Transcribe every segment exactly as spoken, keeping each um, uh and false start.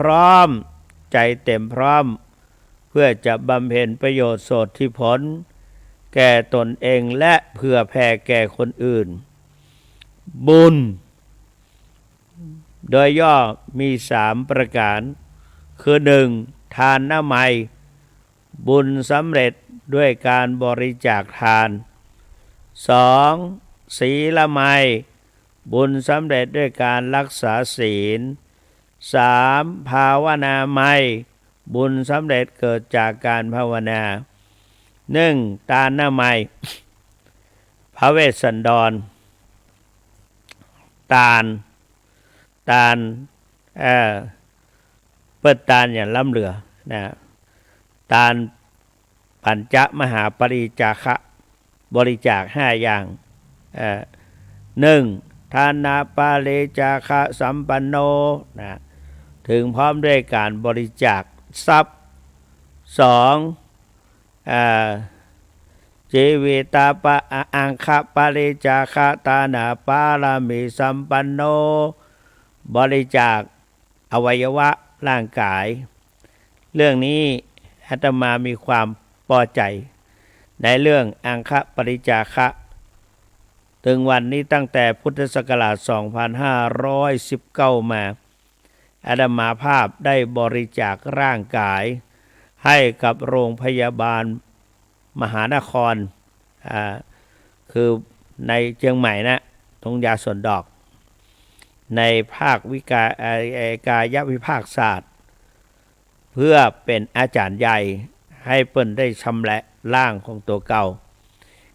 พร้อม ใจเต็มพร้อม เพื่อจะบำเพ็ญประโยชน์โสตถิผล แก่ตนเองและเผื่อแผ่แก่คนอื่น บุญ โดยย่อมีสามประก๋าน คือ หนึ่ง ทานมัย บุญสำเร็จด้วยการบริจาคทาน สอง ศีลมัย บุญสำเร็จด้วยการรักษาศีล สาม ภาวนามัย บุญสำเร็จเกิดจากการภาวนา หนึ่ง ทานมัย พระเวสสันดร ทาน ทาน เอ่อ เปิ้นทานอย่างล้ำเหลือนะ ทานปัญจมหาปริจาคะ บริจาคห้าอย่าง เอ่อ หนึ่ง ทานาปาริจาคะสัมปันโน นะ ถึงพร้อมด้วยการบริจาคทรัพย์ สอง เอ่อ จีวิตาปะ อังคปริจาคะทานาปารมีสัมปันโน บริจาคอวัยวะร่างกาย เรื่องนี้อาตมามีความปอใจ๋ในเรื่องอังคปริจาคะ เถิงวันนี้ตั้งแต่พุทธศักราชสองพันห้าร้อยสิบเก้ามา อาตมาภาพได้บริจาคร่างกายให้กับโรงพยาบาลมหานคร อ่า คือในเจียงใหม่นะ โฮงยาสวนดอก ในภาควิกา เอ่อ เอ่อ กายวิภาคศาสตร์ เพื่อเป๋นอาจ๋ารย์ใหญ่ หื้อเปิ้นได้ชำแหละร่างของตั๋วเก่า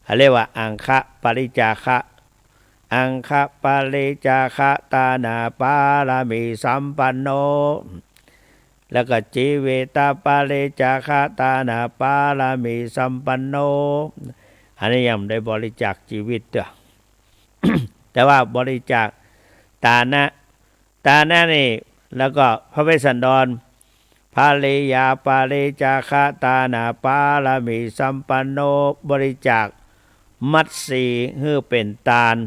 เขาเรียกว่าอังคปริจาคะ อังคปริจาคะทานาปารมีสัมปันโน แล้วก็จีวิตปริจาคะทานาปารมีสัมปันโน อันนี้ยังบ่ได้บริจาคจีวิตเตื้อ แต่ว่าบริจาคทานะ ทานะนี่ แล้วก็พระเวสสันดร ภริยาปริจาคะทานาปารมีสัมปันโน บริจาคมัดสีหื้อเป๋นทาน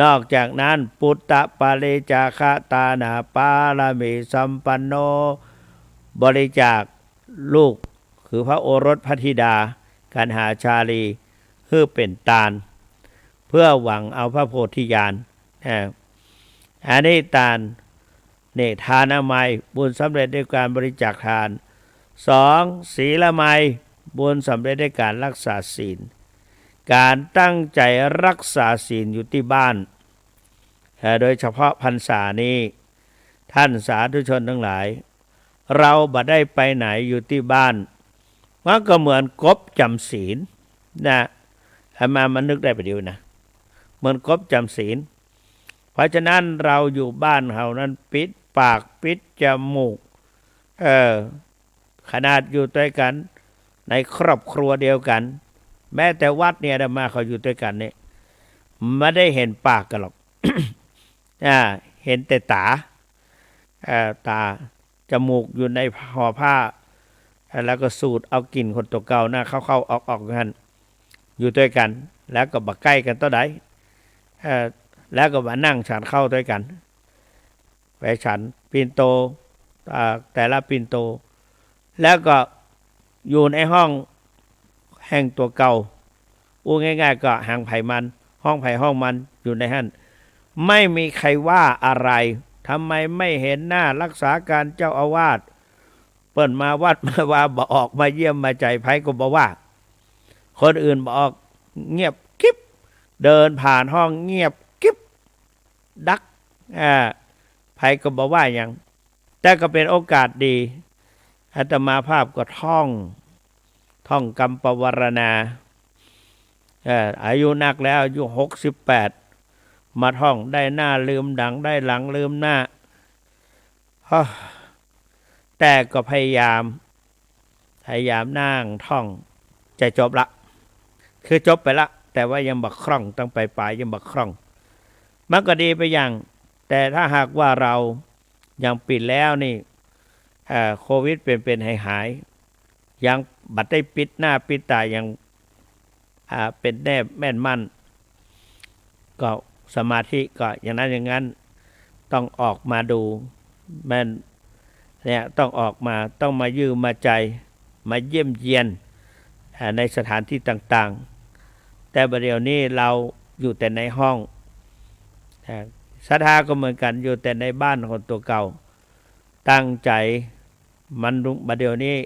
นอกจากนั้น ปุตตปริจาคะทานาปารมีสัมปันโน บริจาคลูก คือพระโอรสพระธิดา กัณหาชาลี หื้อเป๋นทาน เพื่อหวังเอาพระโพธิญาณ นะ อันนี้ทาน นี่ ทานามัย บุญสำเร็จด้วยการบริจาคทาน สอง ศีลมัย บุญสำเร็จด้วยการรักษาศีล การตั้งใจ๋รักษาศีลอยู่ตี้บ้าน เอ่อ โดยเฉพาะพรรษานี้ ท่านสาธุชนตังหลาย เฮาบ่ได้ไปไหน อยู่ตี้บ้าน มันก็เหมือนกบจ๋ำศีลนะ อาตมามานึกได้ประเดี๋ยวนะ เหมือนกบจ๋ำศีล เพราะฉะนั้นเฮาอยู่บ้านเฮานั้นปิดปากปิดจมูก เออ ขนาดอยู่ตวยกั๋นในครอบครัวเดียวกั๋น แม้แต่วัดเนี่ย อาตมาเขาอยู่ตวยกั๋นเนี่ย บ่ได้หันปากกั๋นหรอก อ่า หันแต่ต๋า เอ่อ ต๋า จมูกอยู่ในห่อผ้า แล้วก็สูดเอากลิ่นคนตั๋วเก่านะ เข้าๆ ออกๆ อยู่หั้น อยู่ตวยกั๋น แล้วก็บ่ใก้กั๋นเต้าใด เอ่อ แล้วก็มานั่งฉันข้าวตวยกั๋น ไปฉันปิ่นโต อ่า แต่ละปิ่นโต แล้วก็อยู่ในห้องแห่งตั๋วเก่า อู้ง่ายๆ ก็หังใผมัน ห้องใผห้องมัน อยู่ในหั้น ไม่มีใครว่าอะไร ทำไมไม่เห็นหน้ารักษาการเจ้าอาวาส เปิ้นมาวัดมาวาบ่ออก มาเยี่ยมมาใจ๋ ใผก็บ่ว่า คนอื่นบ่ออก เงียบกริบ เดินผ่านห้องเงียบกริบ ดัก อ่า ใผก็บ่ว่าหยัง แต่ก็เป๋นโอกาสดี อาตมาภาพก็ท่อง ท่องกำปวารณา เอ่อ อายุนักแล้ว อายุหกสิบแปด มาท่องได้หน้าลืมหลัง ได้หลังลืมหน้า ฮะ แต่ก็พยายาม พยายามนั่งท่อง จะจบละ คือจบไปละ แต่ว่ายังบ่คล่อง ตั้งปลายๆ ยังบ่คล่อง มันก็ดีไปอย่าง แต่ถ้าหากว่าเฮายังปิดแล้วนี่ เอ่อ โควิดเป๋นๆ หายๆ ยังบ่ได้ปิดหน้าปิดต๋าอย่าง อ่า เป๋นแนบแม่นมั่น ก็สมาธิก็อย่างนั้นอย่างนั้น ต้องออกมาดู แม่น เนี่ยต้องออกมา ต้องมาเยี่ยมมาใจ มาเยี่ยมเยียน อ่า ในสถานที่ต่างๆ แต่บัดเดี๋ยวนี้เราอยู่แต่ในห้อง อ่า ศรัทธาก็เหมือนกัน อยู่แต่ในบ้านของตั๋วเก่า ตั้งใจ๋ มันบัดเดี๋ยวนี้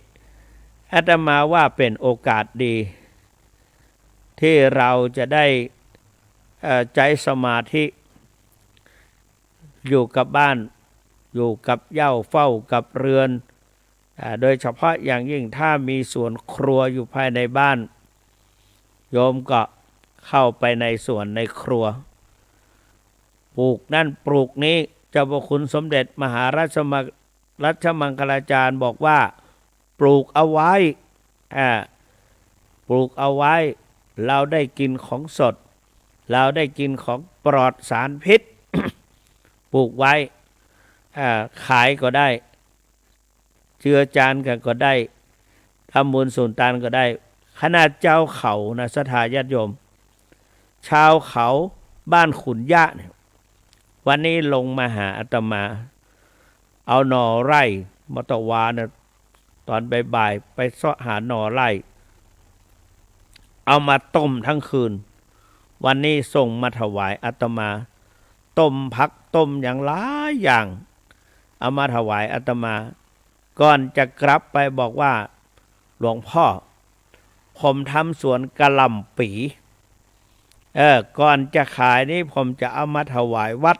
อาตมาว่าเป๋นโอกาสดี ตี้เราจะได้ เอ่อ ใจ๊สมาธิ อยู่กับบ้าน อยู่กับเหย้า เฝ้ากับเรือน อ่า โดยเฉพาะอย่างยิ่งถ้ามีสวนครัวอยู่ภายในบ้าน โยมก็เข้าไปในสวนในครัว ปลูกนั่นปลูกนี้ เจ้าพระคุณสมเด็จมหารัชมัง รัชมังคลาจารย์บอกว่า ปลูกเอาไว้ อ่า ปลูกเอาไว้ เราได้กินของสด เราได้กินของปลอดสารพิษ ปลูกไว้ อ่า ขายก็ได้ เจือจานกั๋นก็ได้ ทำบุญสุนตานก็ได้ ขนาดจาวเขานะ ศรัทธาญาติโยม ชาวเขาบ้านขุนยะเนี่ย วันนี้ลงมาหาอาตมา เอาหน่อไร่ เมื่อตะวานะ ตอนบ่ายๆ ไปเซาะหาหน่อไร่ เอามาต้มทั้งคืน วันนี้ส่งมาถวายอาตมา ต้มผักต้มอย่างหลายอย่าง เอามาถวายอาตมา ก่อนจะกลับไปบอกว่า หลวงพ่อ ผมทำสวนกะหล่ำปี๋ เออ ก่อนจะขายนี่ผมจะเอามาถวายวัด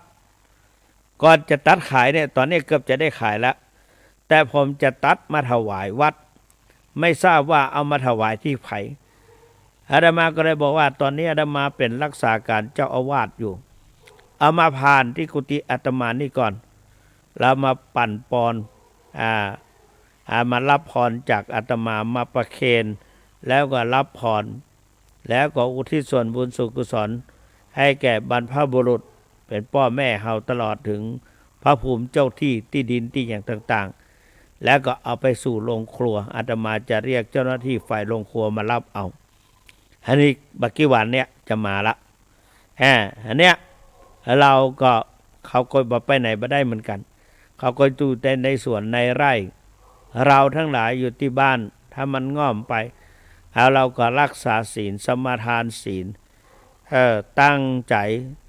ก่อนจะตัดขายเนี่ย ต๋อนนี้เกือบจะได้ขายแล้ว แต่ผมจะตัดมาถวายวัด ไม่ทราบว่าเอามาถวายตี้ใผ อาตมาก็เลยบอกว่า ต๋อนนี้อาตมาเป๋นรักษาก๋านเจ้าอาวาสอยู่ เอามาผ่านตี้กุฏิอาตมานี่ก่อน แล้วมาปั๋นปอน อ่า อ่า มารับพรจากอาตมา มาประเคน แล้วก็รับพร แล้วก็อุทิศส่วนบุญส่วนกุศล ให้แก่บรรพบุรุษ เป๋นป้อแม่เฮา ตลอดถึงพระภูมิเจ้าตี้ ตี้ดินตี้อย่างต่างๆ แล้วก็เอาไปสู่โรงครัว อาตมาจะเรียกเจ้าหน้าตี้ฝ่ายโรงครัวมารับเอา อันนี้บ่ากี้วันเนี่ยจะมาละ อ่า อันเนี้ย เราก็ เขาก็บ่ไปไหนบ่ได้เหมือนกั๋น เขาก็อยู่แต่ในสวนในไร่ เราทั้งหลายอยู่ตี้บ้าน ถ้ามันง่อมไป เอา เราก็รักษาศีล สมาทานศีล เออ ตั้งใจ๋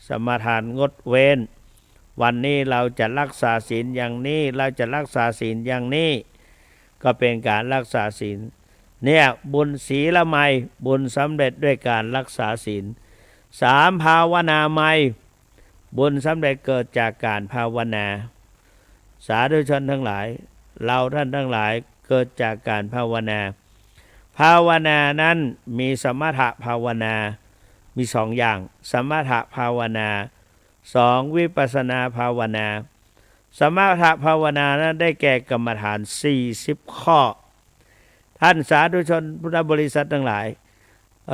สมาทานงดเว้น วันนี้เราจะรักษาศีลอย่างนี้ เราจะรักษาศีลอย่างนี้ ก็เป๋นก๋านรักษาศีล เนี่ย บุญศีลมัย บุญสำเร็จด้วยก๋านรักษาศีล สาม ภาวนามัย บุญสำเร็จเกิดจากก๋านภาวนา สาธุชนทั้งหลาย เราท่านทั้งหลายเกิดจากก๋านภาวนา ภาวนานั้นมีสมถะภาวนา มีสองอย่าง สมถะภาวนา สอง วิปัสสนาภาวนา สมถะภาวนานั้นได้แก่กรรมฐานสี่สิบข้อ ท่านสาธุชนพุทธบริษัททั้งหลาย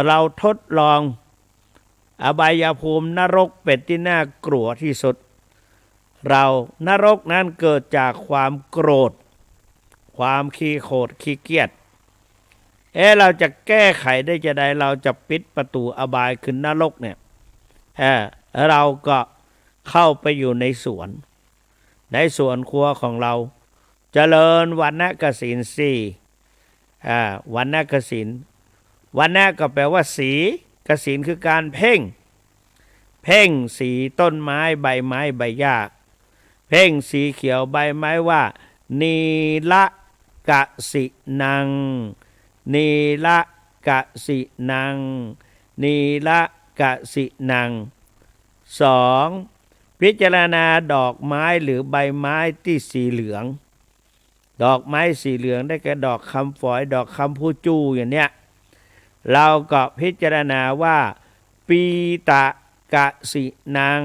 เราทดลอง อบายภูมินรกเป๋นตี้น่ากลัวตี้สุด เรา นรกนั้นเกิดจากความโกรธ ความขี้โขดขี้เกียจ เอ๊ะ เราจะแก้ไขได้จาใด เราจะปิดประตู๋อบายคือนรกเนี่ย เออ เราก็เข้าไปอยู่ในสวน ในสวนครัวของเรา เจริญวัณณกสิณสี่ อ่า วัณณกสิณ วัณณะก็แปลว่าสี กสิณคือก๋านเพ่ง เพ่งสีต้นไม้ ใบไม้ ใบหญ้า เพ่งสีเขียวใบไม้ว่า นีละกสิณัง นีละกสิณัง นีละกสิณัง สอง พิจารณาดอกไม้หรือใบไม้ตี้สีเหลือง ดอกไม้สีเหลืองได้แก่ดอกคำฝอย ดอกคำพูจู่อย่างเนี้ย เราก็พิจารณาว่า ปีตะกสิณัง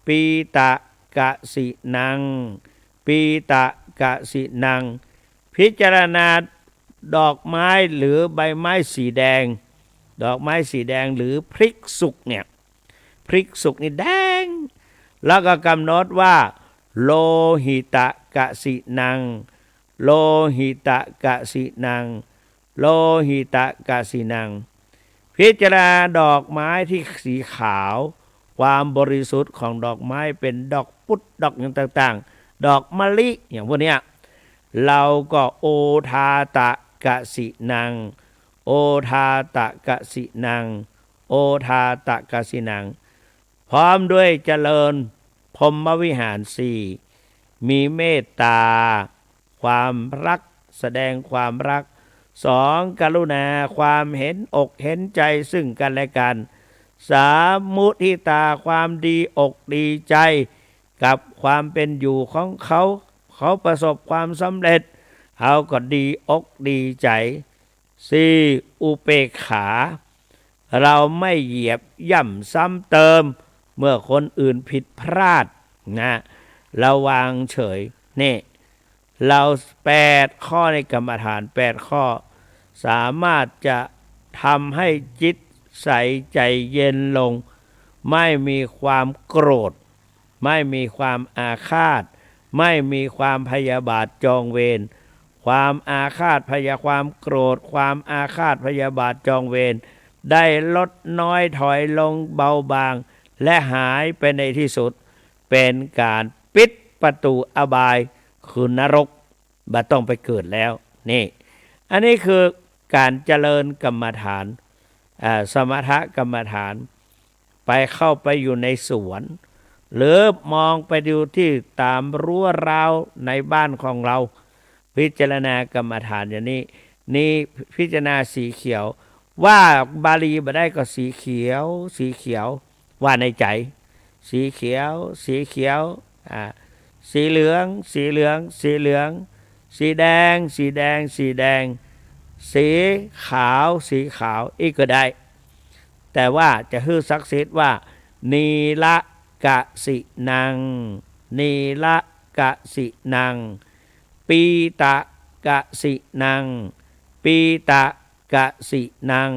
ปีตะกสิณัง ปีตะกสิณัง พิจารณาดอกไม้หรือใบไม้สีแดง ดอกไม้สีแดงหรือพริกสุกเนี่ย พริกสุกนี่แดง แล้วก็กำหนดว่า โลหิตะกสิณัง โลหิตะกสิณัง โลหิตะกสิณัง พิจารณาดอกไม้ตี้สีขาว ความบริสุทธิ์ของดอกไม้เป๋นดอกปุด ดอกอย่างต่างๆ ดอกมะลิอย่างพวกเนี้ย เราก็ โอทาตะกสินัง โอทาตะกสินัง โอทาตะกสินัง พร้อมด้วยเจริญพรหมวิหารสี่ มีเมตตา ความรัก แสดงความรัก สอง กรุณา ความเห็นอกเห็นใจซึ่งกันและกัน สาม มุทิตา ความดีอกดีใจกับความเป็นอยู่ของเขา เขาประสบความสำเร็จ เราก็ดีอกดีใจ สี่ อุเปกขา เราไม่เหยียบย่ำซ้ำเติม เมื่อคนอื่นผิดพลาดนะ เราวางเฉย นี่ เราแปดข้อในกรรมฐานแปดข้อ สามารถจะทำให้จิตใสใจเย็นลง ไม่มีความโกรธ ไม่มีความอาฆาต ไม่มีความพยาบาทจองเวร ความอาฆาตพยา ความโกรธ ความอาฆาตพยาบาทจองเวร ได้ลดน้อยถอยลงเบาบาง และหายไปในที่สุด เป็นการปิดประตูอบาย คือนรก บ่ต้องไปเกิดแล้ว นี่ อันนี้คือการเจริญกรรมฐาน อ่า สมถกรรมฐาน ไปเข้าไปอยู่ในสวน หรือมองไปดูที่ตามรั้วราวในบ้านของเรา พิจารณากรรมฐานอย่างนี้ นี่พิจารณาสีเขียว ว่าบาลีบ่ได้ก็สีเขียว สีเขียว ว่าในใจ สีเขียว สีเขียว อ่า สีเหลือง สีเหลือง สีเหลือง สีแดง สีแดง สีแดง สีขาว สีขาว อี้ก็ได้ แต่ว่าจะหื้อสักดิ์สิทธิ์ว่า นีละกสินัง นีละกสินัง ปีตะกสินัง ปีตะกสินัง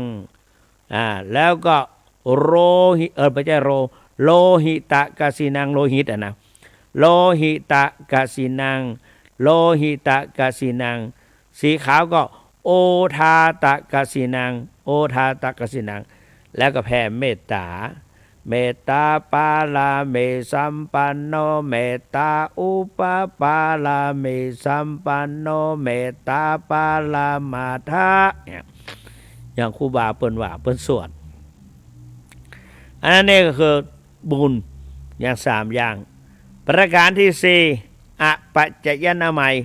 อ่า แล้วก็ โรหิ เออ ไม่ใช่โร โลหิตะกสินัง โลหิตอะนะ โลหิตะกสินัง โลหิตะกสินัง สีขาวก็ โอทาตะกสินัง โอทาตะกสินัง แล้วก็แผ่เมตตา เมตตาปารามีสัมปันโน เมตตาอุปปารามีสัมปันโน เมตตาปรมัตถะ เนี่ย อย่างครูบาเปิ้นว่า เปิ้นสวด อันนั้นเนี่ยก็คือบุญอย่างสามอย่าง ประการที่สี่ อปัจจยนามัย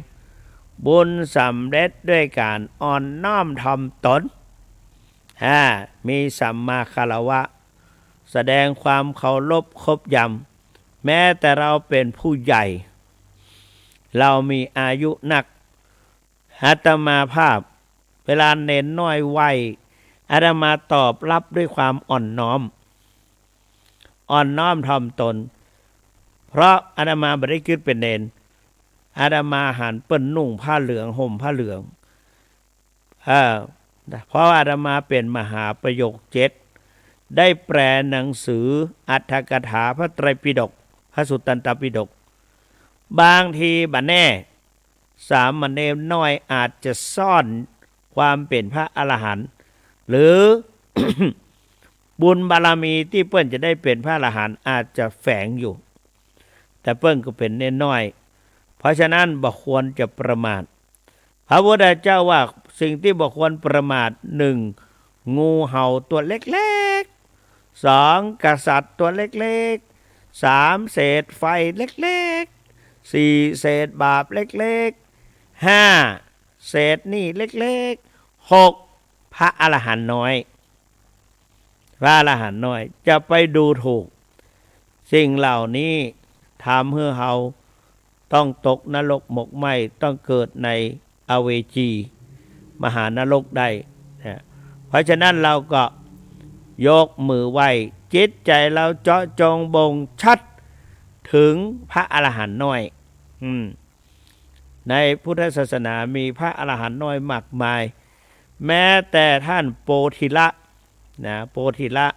บุญสำเร็จด้วยการอ่อนน้อมถ่อมตน อ่า มีสัมมาคารวะ แสดงความเคารพคบยำ แม้แต่เราเป็นผู้ใหญ่ เรามีอายุนัก อาตมาภาพ เวลาเณรน้อยไหว้ อาตมาตอบรับด้วยความอ่อนน้อม อ่อนน้อมถ่อมตน เพราะอาตมาบ่ได้กึ๊ดเป๋นเณร อาตมาหันเปิ้นนุ่งผ้าเหลือง ห่มผ้าเหลือง เออ เพราะอาตมาเป๋นมหาประโยคเจ็ด ได้แปลหนังสืออรรถกถาพระไตรปิฎก พระสุตตันตปิฎก บางทีบ่แน่ สามเณรน้อยอาจจะซ่อนความเป๋นพระอรหันต์ หรือ บุญบารมีตี้เปิ้นจะได้เป๋นพระอรหันต์อาจจะแฝงอยู่ แต่เปิ้นก็เป๋นเณรน้อย เพราะฉะนั้นบ่ควรจะประมาท พระพุทธเจ้าว่าสิ่งที่บ่ควรประมาท หนึ่ง งูเห่าตัวเล็กๆ สอง กษัตริย์ตัวเล็กๆ สาม เศษไฟเล็กๆ สี่ เศษบาปเล็กๆ ห้า เศษหนี้เล็กๆ หก พระอรหันต์น้อย พระอรหันต์น้อย จะไปดูถูก สิ่งเหล่านี้ทำหื้อเฮาต้องตกนรกหมกไหม้ ต้องเกิดในอเวจี มหานรกได้นะ เพราะฉะนั้นเราก็ยกมือไหว้ จิตใจ๋เราเจาะจงบ่งชัดถึงพระอรหันต์น้อย อืม ในพุทธศาสนามีพระอรหันต์น้อยมากมาย แม้แต่ท่านโปธิละนะ โปธิละ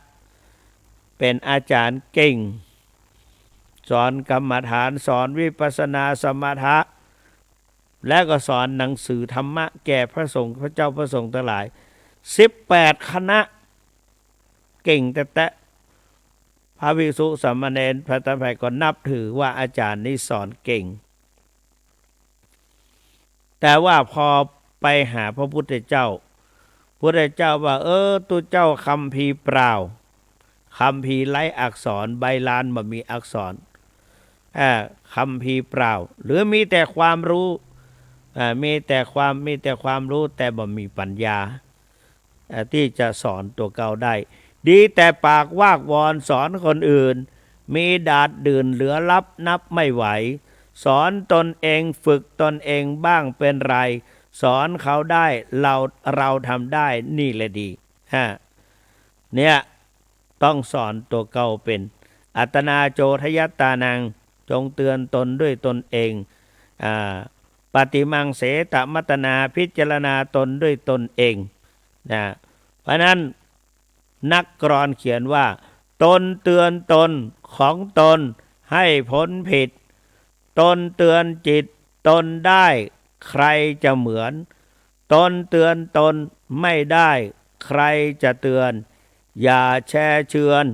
เป๋นอาจ๋ารย์เก่ง สอนกรรมฐาน สอนวิปัสสนาสมถะ และก็สอนหนังสือธรรมะแก่พระสงฆ์ พระเจ้าพระสงฆ์ทั้งหลาย สิบแปดคณะ เก่งแต๊ๆ พระภิกษุสามเณร พระทั้งหลายก็นับถือว่าอาจ๋ารย์นี้สอนเก่ง แต่ว่าพอไปหาพระพุทธเจ้า พุทธเจ้าว่า เออ ตุ๊เจ้าคัมภีร์เปล่า คัมภีร์ไร้อักษร ใบลานบ่มีอักษร อ่า คัมภีร์เปล่า หรือมีแต่ความรู้ อ่า มีแต่ความ มีแต่ความรู้ แต่บ่มีปัญญา อ่า ตี้จะสอนตั๋วเก่าได้ ดีแต่ปากวากวอนสอนคนอื่น มีดาษดื่นเหลือลับนับไม่ไหว สอนตนเองฝึกตนเองบ้างเป็นไร สอนเขาได้ เรา เราทำได้ นี่แหละดี ฮะ เนี่ย ต้องสอนตั๋วเก่าเป๋น อัตตานาโจทยัตตานัง จงเตือนตนด้วยตนเอง อ่า ปฏิมังเสตมัตตนา พิจารณาตนด้วยตนเอง นะ เพราะนั้นนักกลอนเขียนว่า ตนเตือนตนของตนให้พ้นผิด ตนเตือนจิตตนได้ใครจะเหมือน ตนเตือนตนไม่ได้ใครจะเตือน อย่าแช่เชือน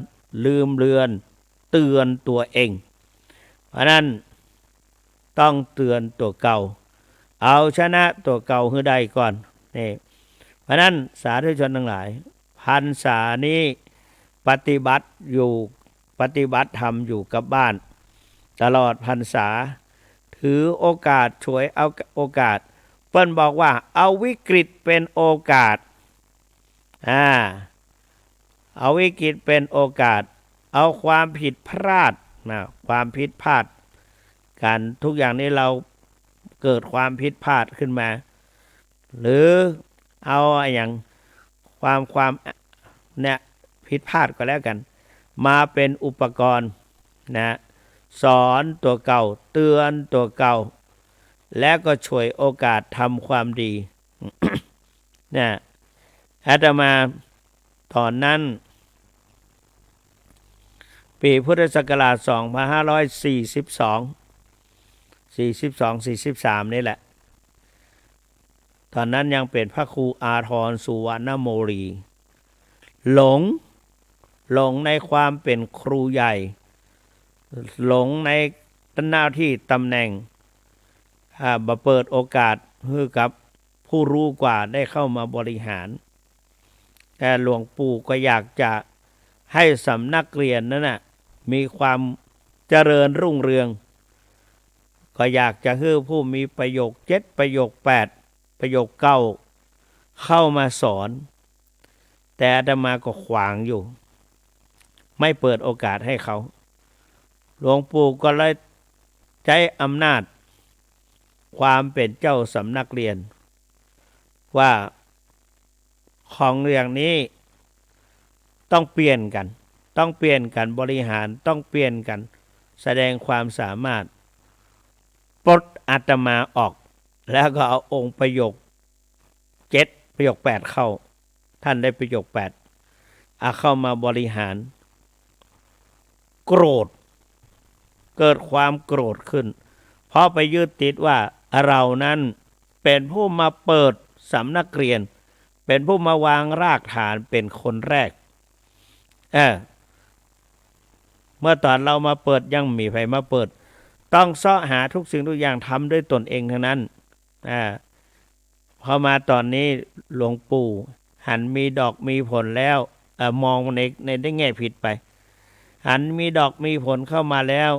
ลืมเลือนเตือนตั๋วเอง เพราะนั้นต้องเตือนตั๋วเก่า เอาชนะตั๋วเก่าหื้อได้ก่อน นี่ เพราะนั้นสาธุชนตังหลาย พรรษานี้ปฏิบัติอยู่ ปฏิบัติธรรมอยู่กับบ้าน ตลอดพรรษา ถือโอกาส ฉวยเอาโอกาส เปิ้นบอกว่าเอาวิกฤตเป็นโอกาส อ่า เอาวิกฤตเป็นโอกาส เอาความผิดพลาดนะ ความผิดพลาด การทุกอย่างนี้เราเกิดความผิดพลาดขึ้นมา หรือเอาอะหยัง ความ ความ เนี่ย ผิดพลาดก็แล้วกัน มาเป็นอุปกรณ์นะ สอนตั๋วเก่า เตือนตั๋วเก่า และก็ฉวยโอกาสทำความดี นะ อาตมาต๋อนนั้น ปี๋พุทธศักราช สองพันห้าร้อยสี่สิบสอง สี่สิบสอง สี่สิบสาม นี่แหละ ต๋อนนั้นยังเป๋นพระครูอาทรสุวรรณโมลี หลง หลงในความเป๋นครูใหญ่ หลงในหน้าตี้ต๋ำแหน่ง อ่า บ่เปิดโอกาสหื้อกับผู้รู้กว่าได้เข้ามาบริหาร แต่หลวงปู่ก็อยากจะให้สำนักเรียนนั้นน่ะ มีความเจริญรุ่งเรือง ก็อยากจะหื้อผู้มีประโยคเจ็ด ประโยคแปด ประโยคเก้า เข้ามาสอน แต่อาตมาก็ขวางอยู่ ไม่เปิดโอกาสให้เขา หลวงปู่ก็เลยใจ๊อำนาจความเป๋นเจ้าสำนักเรียน ว่าของอย่างนี้ต้องเปลี่ยนกั๋น ต้องเปลี่ยนกั๋นบริหาร ต้องเปลี่ยนกั๋นแสดงความสามารถ ปลดอาตมาออก แล้วก็เอาองค์ประโยคเจ็ด ประโยคแปดเข้า ท่านได้ประโยคแปด เอาเข้ามาบริหาร โกรธ เกิดความโกรธขึ้น เพราะไปยึดติดว่าเรานั้นเป๋นผู้มาเปิดสำนักเรียน เป๋นผู้มาวางรากฐานเป๋นคนแรก เออ เมื่อต๋อนเรามาเปิดยังบ่มีใผมาเปิด ต้องเซาะหาทุกสิ่งทุกอย่างทำด้วยตนเองทั้งนั้น อ่า พอมาต๋อนนี้หลวงปู่หันมีดอกมีผลแล้ว เอ่อ มองใน ใน ในแง่ผิดไป หันมีดอกมีผลเข้ามาแล้ว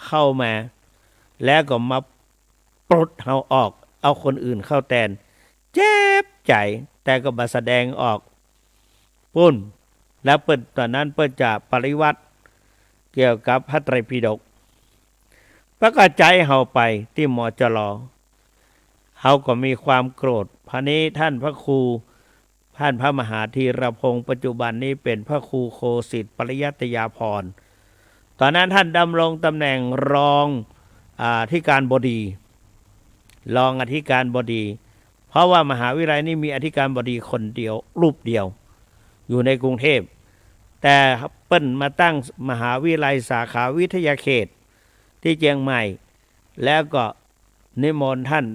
เข้ามา แล้วก็มาปลดเฮาออก เอาคนอื่นเข้าแตน เจ็บใจ๋ แต่ก็บ่แสดงออก ปุ้น แล้วเปิ้น ต๋อนนั้นเปิ้นจะปริวรรตเกี่ยวกับพระไตรปิฎก เปิ้นก็ใจ๊เฮาไปตี้ มจล. เฮาก็มีความโกรธ พอนี้ท่านพระครู ท่านพระมหาธีรพงศ์ ปัจจุบันนี้เป๋นพระครูโคสิทธิ์ปริยัตยาภรณ์ ต๋อนนั้นท่านดำรงต๋ำแหน่งรอง อ่า อธิการบดี รองอธิการบดี เพราะว่ามหาวิทยาลัยนี้มีอธิการบดีคนเดียว รูปเดียว อยู่ในกรุงเทพฯ แต่เปิ้นมาตั้งมหาวิทยาลัยสาขาวิทยาเขตตี้เจียงใหม่ แล้วก็นิมนต์ท่าน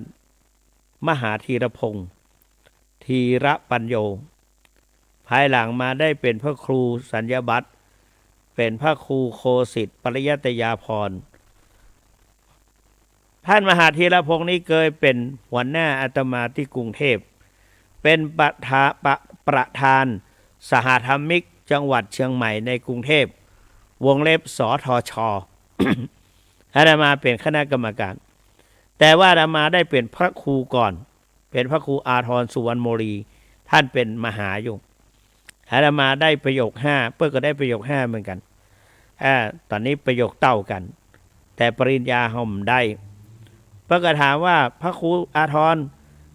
มหาธีรพงศ์ ธีรปัญโญ ภายหลังมาได้เป๋นพระครูสัญญาบัตร เป๋นพระครูโคสิทธิ์ปริยัตยาภรณ์ ท่านมหาธีรพงษ์นี้เกยเป๋นหัวหน้าอาตมาตี้กรุงเทพฯ เป๋นประธา- ประ- ประธานสหธรรมิกจังหวัดเชียงใหม่ในกรุงเทพฯ วงเล็บ สทช. อาตมาเป๋นคณะกรรมการ แต่ว่าอาตมาได้เป๋นพระครูก่อน เป๋นพระครูอาทรสุวรรณโมลี ท่านเป๋นมหาอยู่ อาตมาได้ประโยคห้า เปิ้นก็ได้ประโยคห้าเหมือนกั๋น อ่า ต๋อนนี้ประโยคเต้ากั๋น แต่ปริญญาเฮาบ่ได้ เปิ้นก็ถามว่า พระครูอาทร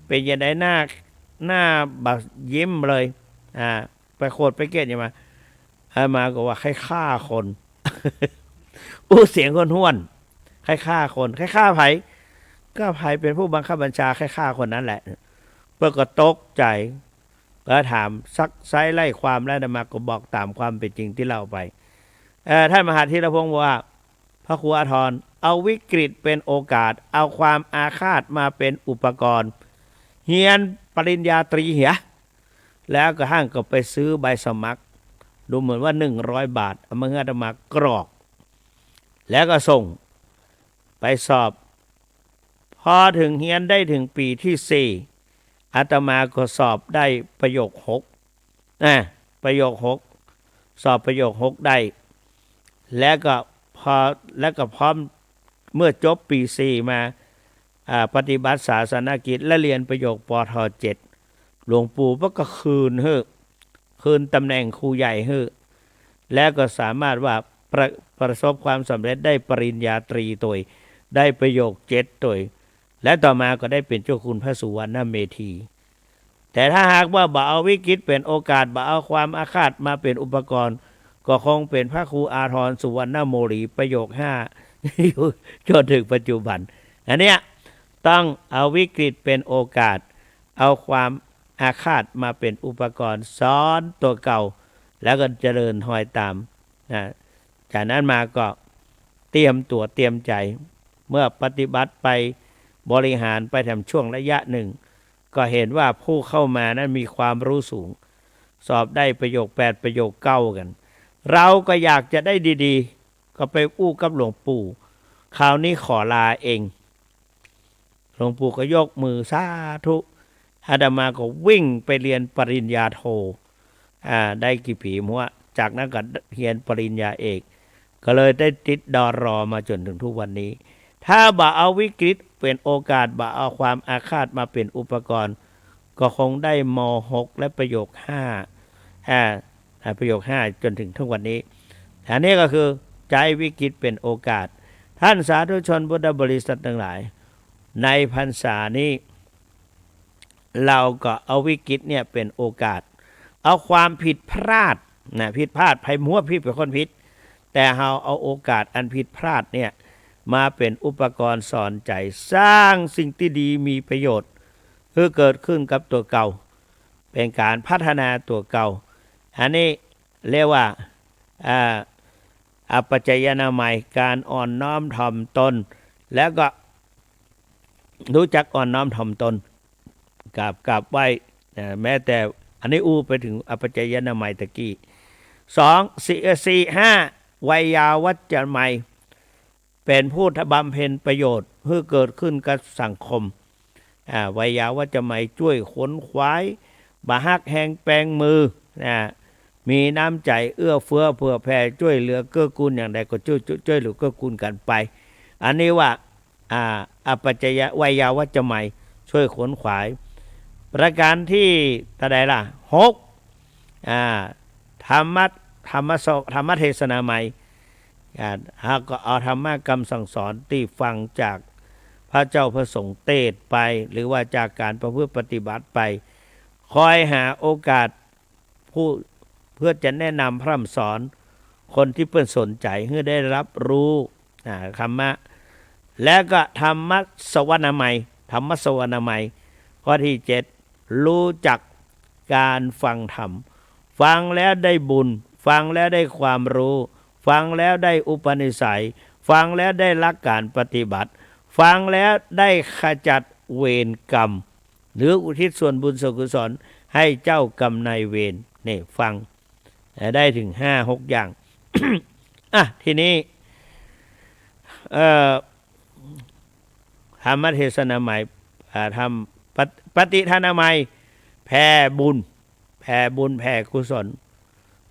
เป๋นจะไดหน้า หน้าบ่ยิ้มเลย อ่า ไปโขดไปเกลียดหยังมา อาตมาก็ว่าใค่ฆ่าคน อู้เสียงห้วนๆ ใค่ฆ่าคน ใค่ฆ่าใผ ก็ใผเป๋นผู้บังคับบัญชา ใค่ฆ่าคนนั้นแหละ เปิ้นก็ตกใจ๋ ก็ถามซักไซ้ไล่ความ แล้วอาตมาก็บอกต๋ามความเป๋นจริงตี้เล่าไป เอ่อ ท่านมหาธีรพงษ์บอกว่า พระครูอาทรเอาวิกฤตเป๋นโอกาส เอาความอาฆาตมาเป๋นอุปกรณ์ เฮียนปริญญาตรีเหีย แล้วก็ห้างก็ไปซื้อใบสมัคร ดูเหมือนว่าหนึ่งร้อยบาท เอามาหื้ออาตมากรอก แล้วก็ส่งไปสอบ พอเถิงเฮียนได้เถิงปี๋ตี้สี่ อาตมาก็สอบได้ประโยคหก นะ ประโยคหก สอบประโยคหกได้ แล้วก็พอ แล้วก็พร้อม เมื่อจบปี๋สี่มา อ่า ปฏิบัติศาสนกิจและเฮียนประโยค ปท เจ็ด หลวงปู่เปิ้นก็คืนหื้อ คืนตำแหน่งครูใหญ่หื้อ แล้วก็สามารถว่าประ- ประสบความสำเร็จได้ปริญญาตรีตวย ได้ประโยคเจ็ดตวย และต่อมาก็ได้เป๋นเจ้าคุณพระสุวรรณเมธี แต่ถ้าหากว่าบ่เอาวิกฤตเป๋นโอกาส บ่เอาความอาฆาตมาเป๋นอุปกรณ์ ก็คงเป๋นพระครูอาทรสุวรรณโมลี ประโยคห้า อยู่จนเถิงปัจจุบัน อันเนี้ยต้องเอาวิกฤตเป๋นโอกาส เอาความอาฆาตมาเป๋นอุปกรณ์ สอนตั๋วเก่า แล้วก็เจริญฮอยต๋าม นะ จากนั้นมาก็เตรียมตั๋วเตรียมใจ๋ เมื่อปฏิบัติไป บริหารไปแถมช่วงระยะหนึ่ง ก็เห็นว่าผู้เข้ามานั้นมีความรู้สูง สอบได้ประโยคแปด ประโยคเก้ากั๋น เราก็อยากจะได้ดีๆ ก็ไปอู้กับหลวงปู่ คราวนี้ขอลาเอง หลวงปู่ก็ยกมือสาธุ อาตมาก็วิ่งไปเฮียนปริญญาโท อ่า ได้กี่ปี๋บ่ฮู้ จากนั้นก็เฮียนปริญญาเอก ก็เลยได้ติด ดร มาจนเถิงทุกวันนี้ ถ้าบ่เอาวิกฤตเป๋นโอกาส บ่เอาความอาฆาตมาเป๋นอุปกรณ์ ก็คงได้ ม.หก และประโยคห้า อ่า อ่า ประโยคห้า จนเถิงทุกวันนี้ อันนี้ก็คือใจ๊วิกฤตเป๋นโอกาส ท่านสาธุชนพุทธบริษัททั้งหลาย ในพรรษานี้ เราก็เอาวิกฤตเนี่ยเป๋นโอกาส เอาความผิดพลาดนะ ผิดพลาด ใผบ่ฮู้ว่าผิดเป๋นคนผิด แต่เฮาเอาโอกาสอันผิดพลาดเนี่ยมาเป๋นอุปกรณ์สอนใจ๋ สร้างสิ่งตี้ดีมีประโยชน์หื้อเกิดขึ้นกับตั๋วเก่า เป๋นก๋านพัฒนาตั๋วเก่า อันนี้เรียกว่า อ่า อัปปะจยานามัย ก๋านอ่อนน้อมถ่อมตน แล้วก็รู้จักอ่อนน้อมถ่อมตน กราบ กราบไหว้ เอ่อ แม้แต่อันนี้อู้ไปเถิงอัปปะจยานามัยตะกี้ สอง สี่ เอ่อ สี่ ห้า ไวยาวัจจะไมย เป๋นผู้บำเพ็ญประโยชน์หื้อเกิดขึ้นกับสังคม อ่า ไวยาวัจจะไมย จ้วยขนขวาย บ่ฮักแฮงแปงมือ นะ มีน้ำใจ๋เอื้อเฟื้อเผื่อแผ่ จ้วยเหลือเกื้อกูลอย่างใดก็จ้วย จ้วย จ้วยเหลือเกื้อกูลกั๋นไป อันนี้ว่า อ่า อัปปะจยะ ไวยาวัจจะไมย จ้วยขนขวาย ประก๋านตี้เต้าใดล่ะ หก อ่า ธรรมะ ธรรมะโส- ธรรมเทศนาไมย อ่า เฮาก็เอาธรรมะกำสั่งสอนตี้ฟังจากพระเจ้าพระสงฆ์เตสน์ไป หรือว่าจากก๋านประพฤติปฏิบัติไป คอยหาโอกาสผู้ เพื่อจะแนะนำพร่ำสอนคนตี้เปิ้นสนใจ๋หื้อได้ฮับฮู้ อ่า ธรรมะ และก็ธรรมสวนามัย ธรรมสวนามัย ข้อตี้เจ็ด รู้จักก๋านฟังธรรม ฟังแล้วได้บุญ ฟังแล้วได้ความรู้ ฟังแล้วได้อุปนิสัย ฟังแล้วได้หลักก๋านปฏิบัติ ฟังแล้วได้ขจัดเวรกรรม หรืออุทิศส่วนบุญส่วนกุศลให้เจ้ากรรมนายเวร นี่ฟัง ได้เถิงห้าหกอย่าง อ่ะ ทีนี้ เอ่อ ธรรมเทศนาใหม่ อ่า ธรรม ปฏิ ปฏิทานาใหม่ แผ่บุญ แผ่บุญแผ่กุศล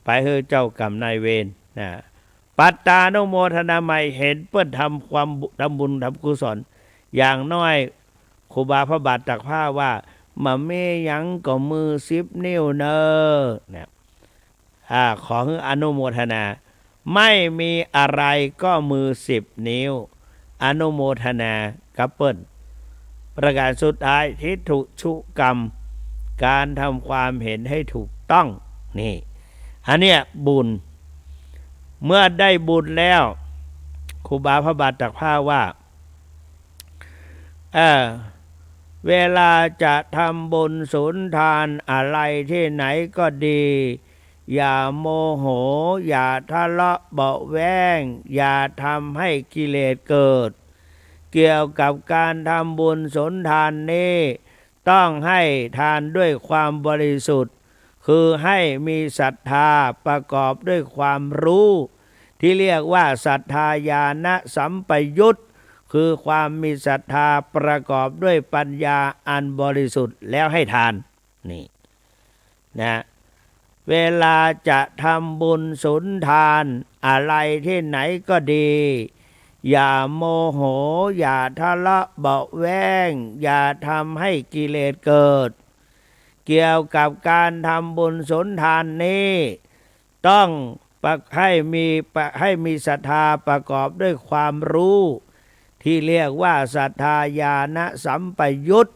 ไปหื้อเจ้ากรรมนายเวรนะ ปัตตานุโมทนาใหม่ เห็นเปิ้นทำความบุ ทำบุญทำกุศล อย่างน้อยครูบาพระบาทตากผ้าว่า บ่มีหยังก็มือสิบนิ้วเน่อ นะ อ่า ขอหื้ออนุโมทนา ไม่มีอะไรก็มือสิบนิ้ว อนุโมทนากับเปิ้น ประการสุดท้าย ทิฏฐุชุกรรม การทำความเห็นให้ถูกต้อง นี่ อันเนี้ยบุญ เมื่อได้บุญแล้ว ครูบาพระบาทตากผ้าว่า เออ เวลาจะทำบุญสุนทานอะไรที่ไหนก็ดี อย่าโมโห อย่าทะเลาะเบาะแว้ง อย่าทำให้กิเลสเกิด เกี่ยวกับการทำบุญสุนทานนี้ ต้องให้ทานด้วยความบริสุทธิ์ คือให้มีศรัทธาประกอบด้วยความรู้ ที่เรียกว่าศรัทธาญาณสัมปยุต คือความมีศรัทธาประกอบด้วยปัญญาอันบริสุทธิ์แล้วให้ทาน นี่นะ เวลาจะทำบุญสุนทานอะไรที่ไหนก็ดี อย่าโมโห อย่าทะเลาะเบาะแว้ง อย่าทำให้กิเลสเกิด เกี่ยวกับการทำบุญสุนทานนี้ ต้องประ ให้มี ให้มีศรัทธาประกอบด้วยความรู้ ที่เรียกว่าศรัทธาญาณสัมปยุต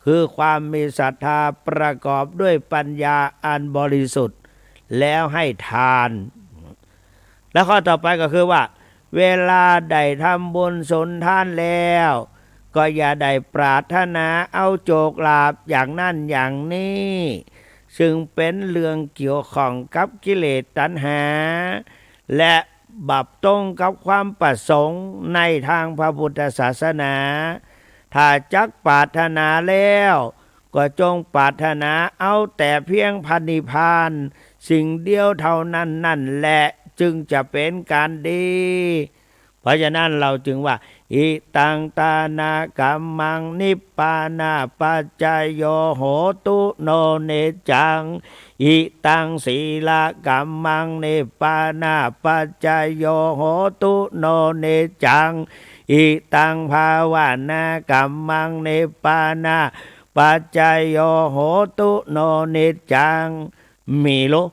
คือความมีศรัทธาประกอบด้วยปัญญาอันบริสุทธิ์ แล้วให้ทาน แล้วข้อต่อไปก็คือว่า เวลาได้ทำบุญสุนทานแล้ว ก็อย่าได้ปรารถนาเอาโจคลาภอย่างนั้นอย่างนี้ ซึ่งเป็นเรื่องเกี่ยวข้องกับกิเลสตัณหา และบ่ตรงกับความประสงค์ในทางพระพุทธศาสนา ถ้าจักปรารถนาแล้ว ก็จงปรารถนาเอาแต่เพียงพระนิพพาน สิ่งเดียวเท่านั้นนั่นแหละ จึงจะเป็นการดี เพราะฉะนั้นเราจึงว่า อิตังตานะกัมมัง นิพพานะปัจจโย โหตุโน นิจจัง อิตังศีละกัมมัง นิพพานะปัจจโย โหตุโน นิจจัง อิตังภาวนากัมมัง นิพพานะปัจจโย โหตุโน นิจจัง มีลุ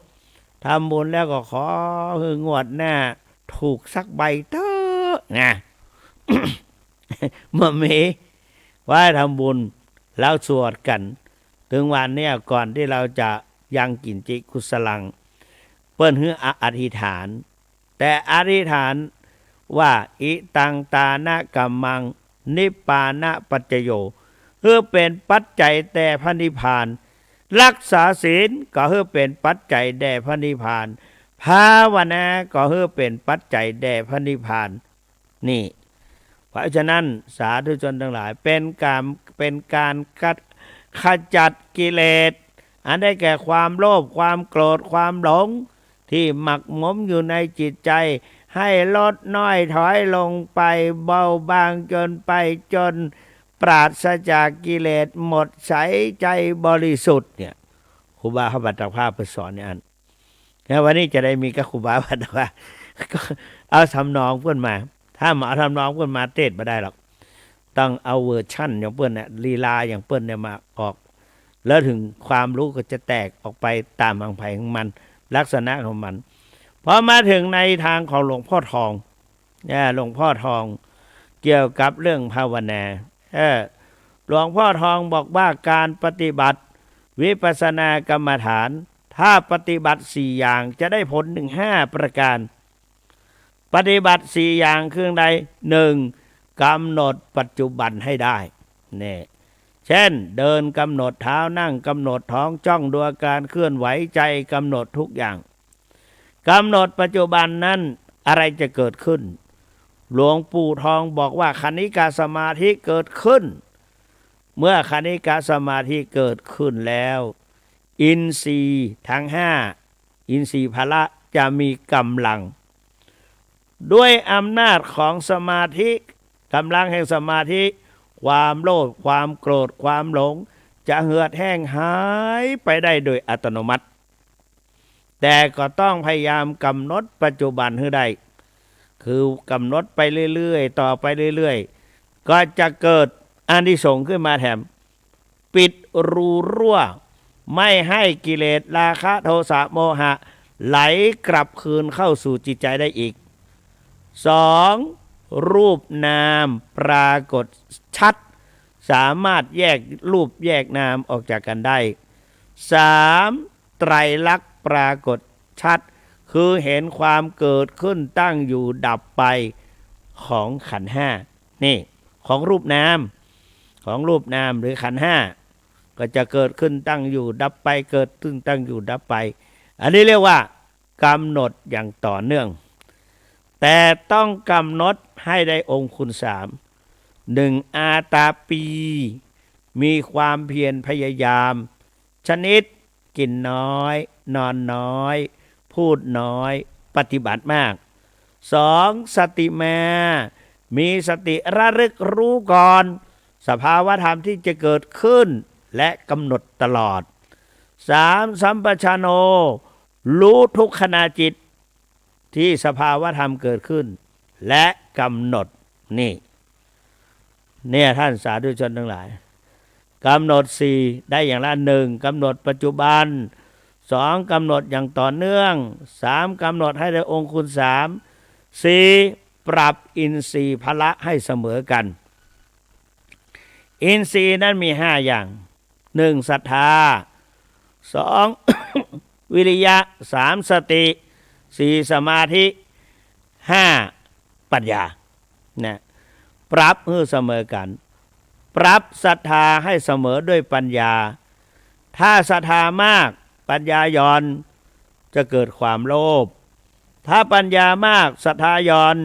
ทำบุญแล้วก็ขอหื้องวดหน้าถูกสักใบเต๊อะนะ บ่มี ไหว้ทำบุญ แล้วสวดกั๋น เถิงวันเนี้ยก่อนตี้เราจะยังกิญจิกุสลัง เปิ้นหื้ออ อธิษฐาน แต่อธิษฐานว่า อิตังตานะกัมมัง นิพพานะปัจจโย หื้อเป๋นปัจจัยแด่พระนิพพาน รักษาศีลก็หื้อเป๋นปัจจัยแด่พระนิพพาน ภาวนาก็หื้อเป๋นปัจจัยแด่พระนิพพาน นี่ เพราะฉะนั้นสาธุชนทั้งหลาย เป๋นการ เป๋นการขะ- ขจัดกิเลส อันได้แก่ความโลภ ความโกรธ ความหลง ที่หมักหมมอยู่ในจิตใจ ให้ลดน้อยถอยลงไป เบาบางจนไป จนปราศจากกิเลส หมดใส ใจบริสุทธิ์เนี่ย ครูบาพระบาทตากผ้าเปิ้นสอนอย่างนั้น แล้ววันนี้จะได้มีกับครูบาพระบาทตากผ้า ก็เอาทำนองเปิ้นมา ถ้าบ่เอาทำนองเปิ้นมาเตสน์บ่ได้หรอก ต้องเอาเวอร์ชันอย่างเปิ้นเนี่ย ลีลาอย่างเปิ้นเนี่ยมาออก แล้วเถิงความรู้ก็จะแตกออกไปต๋ามของใผของมัน ลักษณะของมัน พอมาเถิงในทางของหลวงพ่อทอง เนี่ย หลวงพ่อทอง เกี่ยวกับเรื่องภาวนา เออ หลวงพ่อทองบอกว่าการปฏิบัติวิปัสสนากรรมฐาน ถ้าปฏิบัติสี่อย่างจะได้ผลถึงห้าประการ ปฏิบัติสี่อย่างคือใด หนึ่ง กำหนดปัจจุบันให้ได้ เนี่ย เช่น เดินกำหนดเท้า นั่งกำหนดท้อง จ้องดูอาการเคลื่อนไหว ใจกำหนดทุกอย่าง กำหนดปัจจุบันนั้นอะไรจะเกิดขึ้น หลวงปู่ทองบอกว่าคณิกะสมาธิเกิดขึ้น เมื่อคณิกะสมาธิเกิดขึ้นแล้ว อินทรีย์ทั้งห้า อินทรีย์พละจะมีกำลัง ด้วยอำนาจของสมาธิ กำลังแห่งสมาธิ ความโลภ ความโกรธ ความหลง จะเหือดแห้งหายไปได้โดยอัตโนมัติ แต่ก็ต้องพยายามกำหนดปัจจุบันหื้อได้ คือกำหนดไปเรื่อยๆ ต่อไปเรื่อยๆ ก็จะเกิดอานิสงส์ขึ้นมาแถม ปิดรูรั่ว ไม่ให้กิเลสราคะโทสะโมหะไหลกลับคืนเข้าสู่จิตใจได้อีก สอง รูปนามปรากฏชัด สามารถแยกรูปแยกนามออกจากกันได้ สาม ไตรลักษณ์ปรากฏชัด คือเห็นความเกิดขึ้นตั้งอยู่ดับไปของขันธ์ห้า นี่ ของรูปนาม ของรูปนามหรือขันธ์ห้า ก็จะเกิดขึ้นตั้งอยู่ดับไป เกิดขึ้นตั้งอยู่ดับไป อันนี้เรียกว่ากำหนดอย่างต่อเนื่อง แต่ต้องกำหนดให้ได้องค์คุณสาม หนึ่ง อาตาปี มีความเพียรพยายาม ชนิดกินน้อย นอนน้อย พูดน้อย ปฏิบัติมาก สอง สติมา มีสติระลึกรู้ก่อน สภาวธรรมที่จะเกิดขึ้น และกำหนดตลอด สาม สัมปชัญโญ รู้ทุกขณะจิต ที่สภาวธรรมเกิดขึ้น และกำหนด นี่ เนี่ยท่านสาธุชนทั้งหลาย กำหนดสี่ ได้อย่างละหนึ่ง กำหนดปัจจุบัน สอง กำหนดอย่างต่อเนื่อง สาม กำหนดให้ได้องค์คุณสาม สี่ ปรับอินทรีย์พละให้เสมอกัน อินทรีย์นั้นมีห้าอย่าง หนึ่ง ศรัทธา สอง วิริยะ สาม สติ สี่ สมาธิ ห้า ปัญญา นะ ปรับหื้อเสมอกัน ปรับศรัทธาให้เสมอด้วยปัญญา ถ้าศรัทธามาก ปัญญาหย่อน จะเกิดความโลภ ถ้าปัญญามาก ศรัทธาหย่อน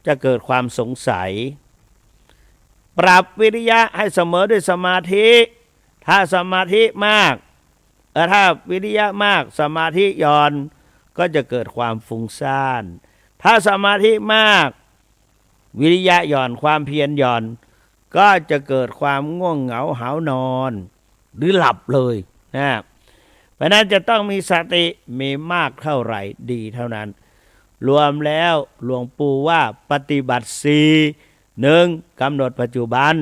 จะเกิดความสงสัย ปรับวิริยะให้เสมอด้วยสมาธิ ถ้าสมาธิมาก เอ่อ ถ้าวิริยะมาก สมาธิหย่อน ก็จะเกิดความฟุ้งซ่าน ถ้าสมาธิมาก วิริยะหย่อน ความเพียรหย่อน ก็จะเกิดความง่วงเหงาหาวนอน หรือหลับเลยนะ เพราะฉะนั้นจะต้องมีสติ มีมากเท่าไหร่ดีเท่านั้น รวมแล้วหลวงปู่ว่าปฏิบัติสี่ หนึ่ง กำหนดปัจจุบัน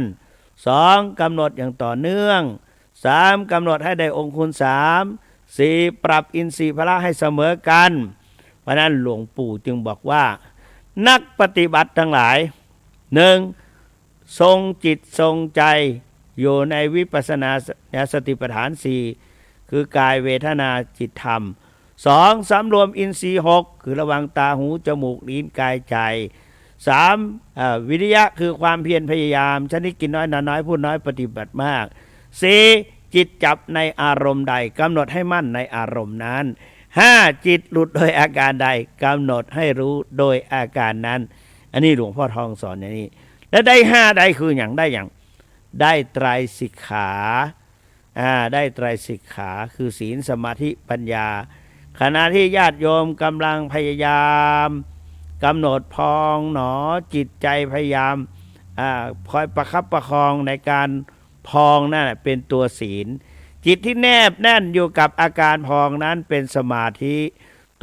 สอง กำหนดอย่างต่อเนื่อง สาม กำหนดให้ได้องค์คุณสาม สี่ ปรับอินทรีย์พละให้เสมอกัน เพราะฉะนั้นหลวงปู่จึงบอกว่า นักปฏิบัติทั้งหลาย หนึ่ง ทรงจิตทรงใจอยู่ในวิปัสสนาสติปัฏฐานสี่ คือกายเวทนาจิตธรรม สอง สำรวมอินทรีย์หก คือระวังตาหูจมูกลิ้นกายใจ สาม เอ่อ วิริยะคือความเพียรพยายาม ชนิดกินน้อยนอนน้อยพูดน้อยปฏิบัติมาก สี่ จิตจับในอารมณ์ใด กำหนดให้มั่นในอารมณ์นั้น ห้า จิตหลุดโดยอาการใด กำหนดให้รู้โดยอาการนั้น อันนี้หลวงพ่อทองสอนอย่างนี้ และได้ห้าได้คือหยัง ได้หยัง ได้ไตรสิกขา อ่า ได้ไตรสิกขา คือศีล สมาธิ ปัญญา ขณะที่ญาติโยมกำลังพยายามกำหนดพองหนอจิตใจ พยายาม อ่า คอยประคับประคองในการพองนั่นน่ะเป็นตัวศีล จิตที่แนบแน่นอยู่กับอาการพองนั้นเป็นสมาธิ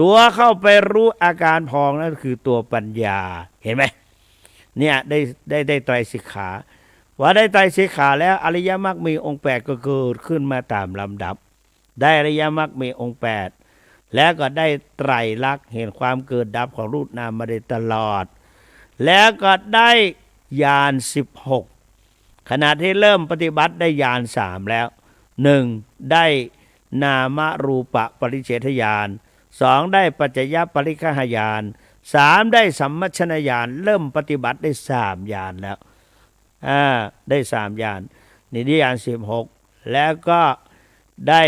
ตัวเข้าไปรู้อาการพองนั่นคือตัวปัญญา เห็นไหม เนี่ยได้ ได้ ได้ไตรสิกขา ว่าได้ไตรสิกขาแล้ว อริยมรรคมีองค์แปดก็เกิดขึ้นมาตามลำดับ ได้อริยมรรคมีองค์แปด แล้วก็ได้ไตรลักษณ์ เห็นความเกิดดับของรูปนามมาโดยตลอด แล้วก็ได้ญาณสิบหก ขณะที่เริ่มปฏิบัติได้ญาณสามแล้ว หนึ่ง ได้นามรูปปริเฉทญาณ สอง ได้ปัจจยปริกขญาณ สาม ได้สัมมัชชนญาณ เริ่มปฏิบัติได้สามญาณแล้ว อ่า ได้สามญาณ นี่ได้ญาณสิบหก แล้วก็ได้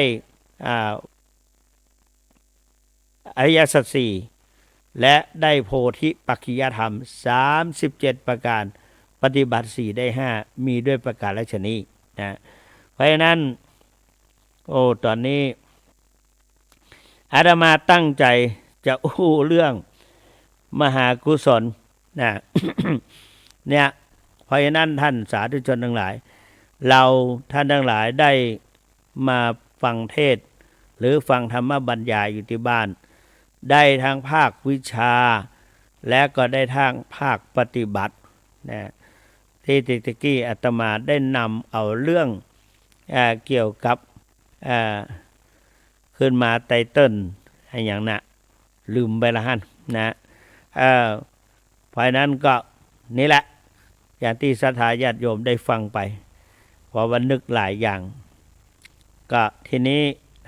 อ่า อริยสัจสี่ และได้โพธิปักขิยธรรม สามสิบเจ็ดประการ ปฏิบัติสี่ได้ห้า มีด้วยประการฉะนี้นะ เพราะฉะนั้น โอ้ ตอนนี้อาตมาตั้งใจจะอู้เรื่องมหากุศลนะ เนี่ย ค ราะฉะนั้นท่านสาธุชนทั้งหลาย เราท่านทั้งหลายได้มาฟังเทศน์หรือฟังธรรมบรรยายอยู่ที่บ้าน ได้ทั้งภาควิชา และก็ได้ทั้งภาคปฏิบัตินะ ที่ตะกี้อาตมาได้นำเอาเรื่อง เอ่อ เกี่ยวกับ เอ่อ ขึ้นมาไตเติ้ลอะหยังนะ ลืมไปละหั้นนะ เอ่อ เพราะฉะนั้นก็นี่แหละ อย่างที่ศรัทธาญาติโยมได้ฟังไป เพราะว่านึกหลายอย่าง ก็ทีนี้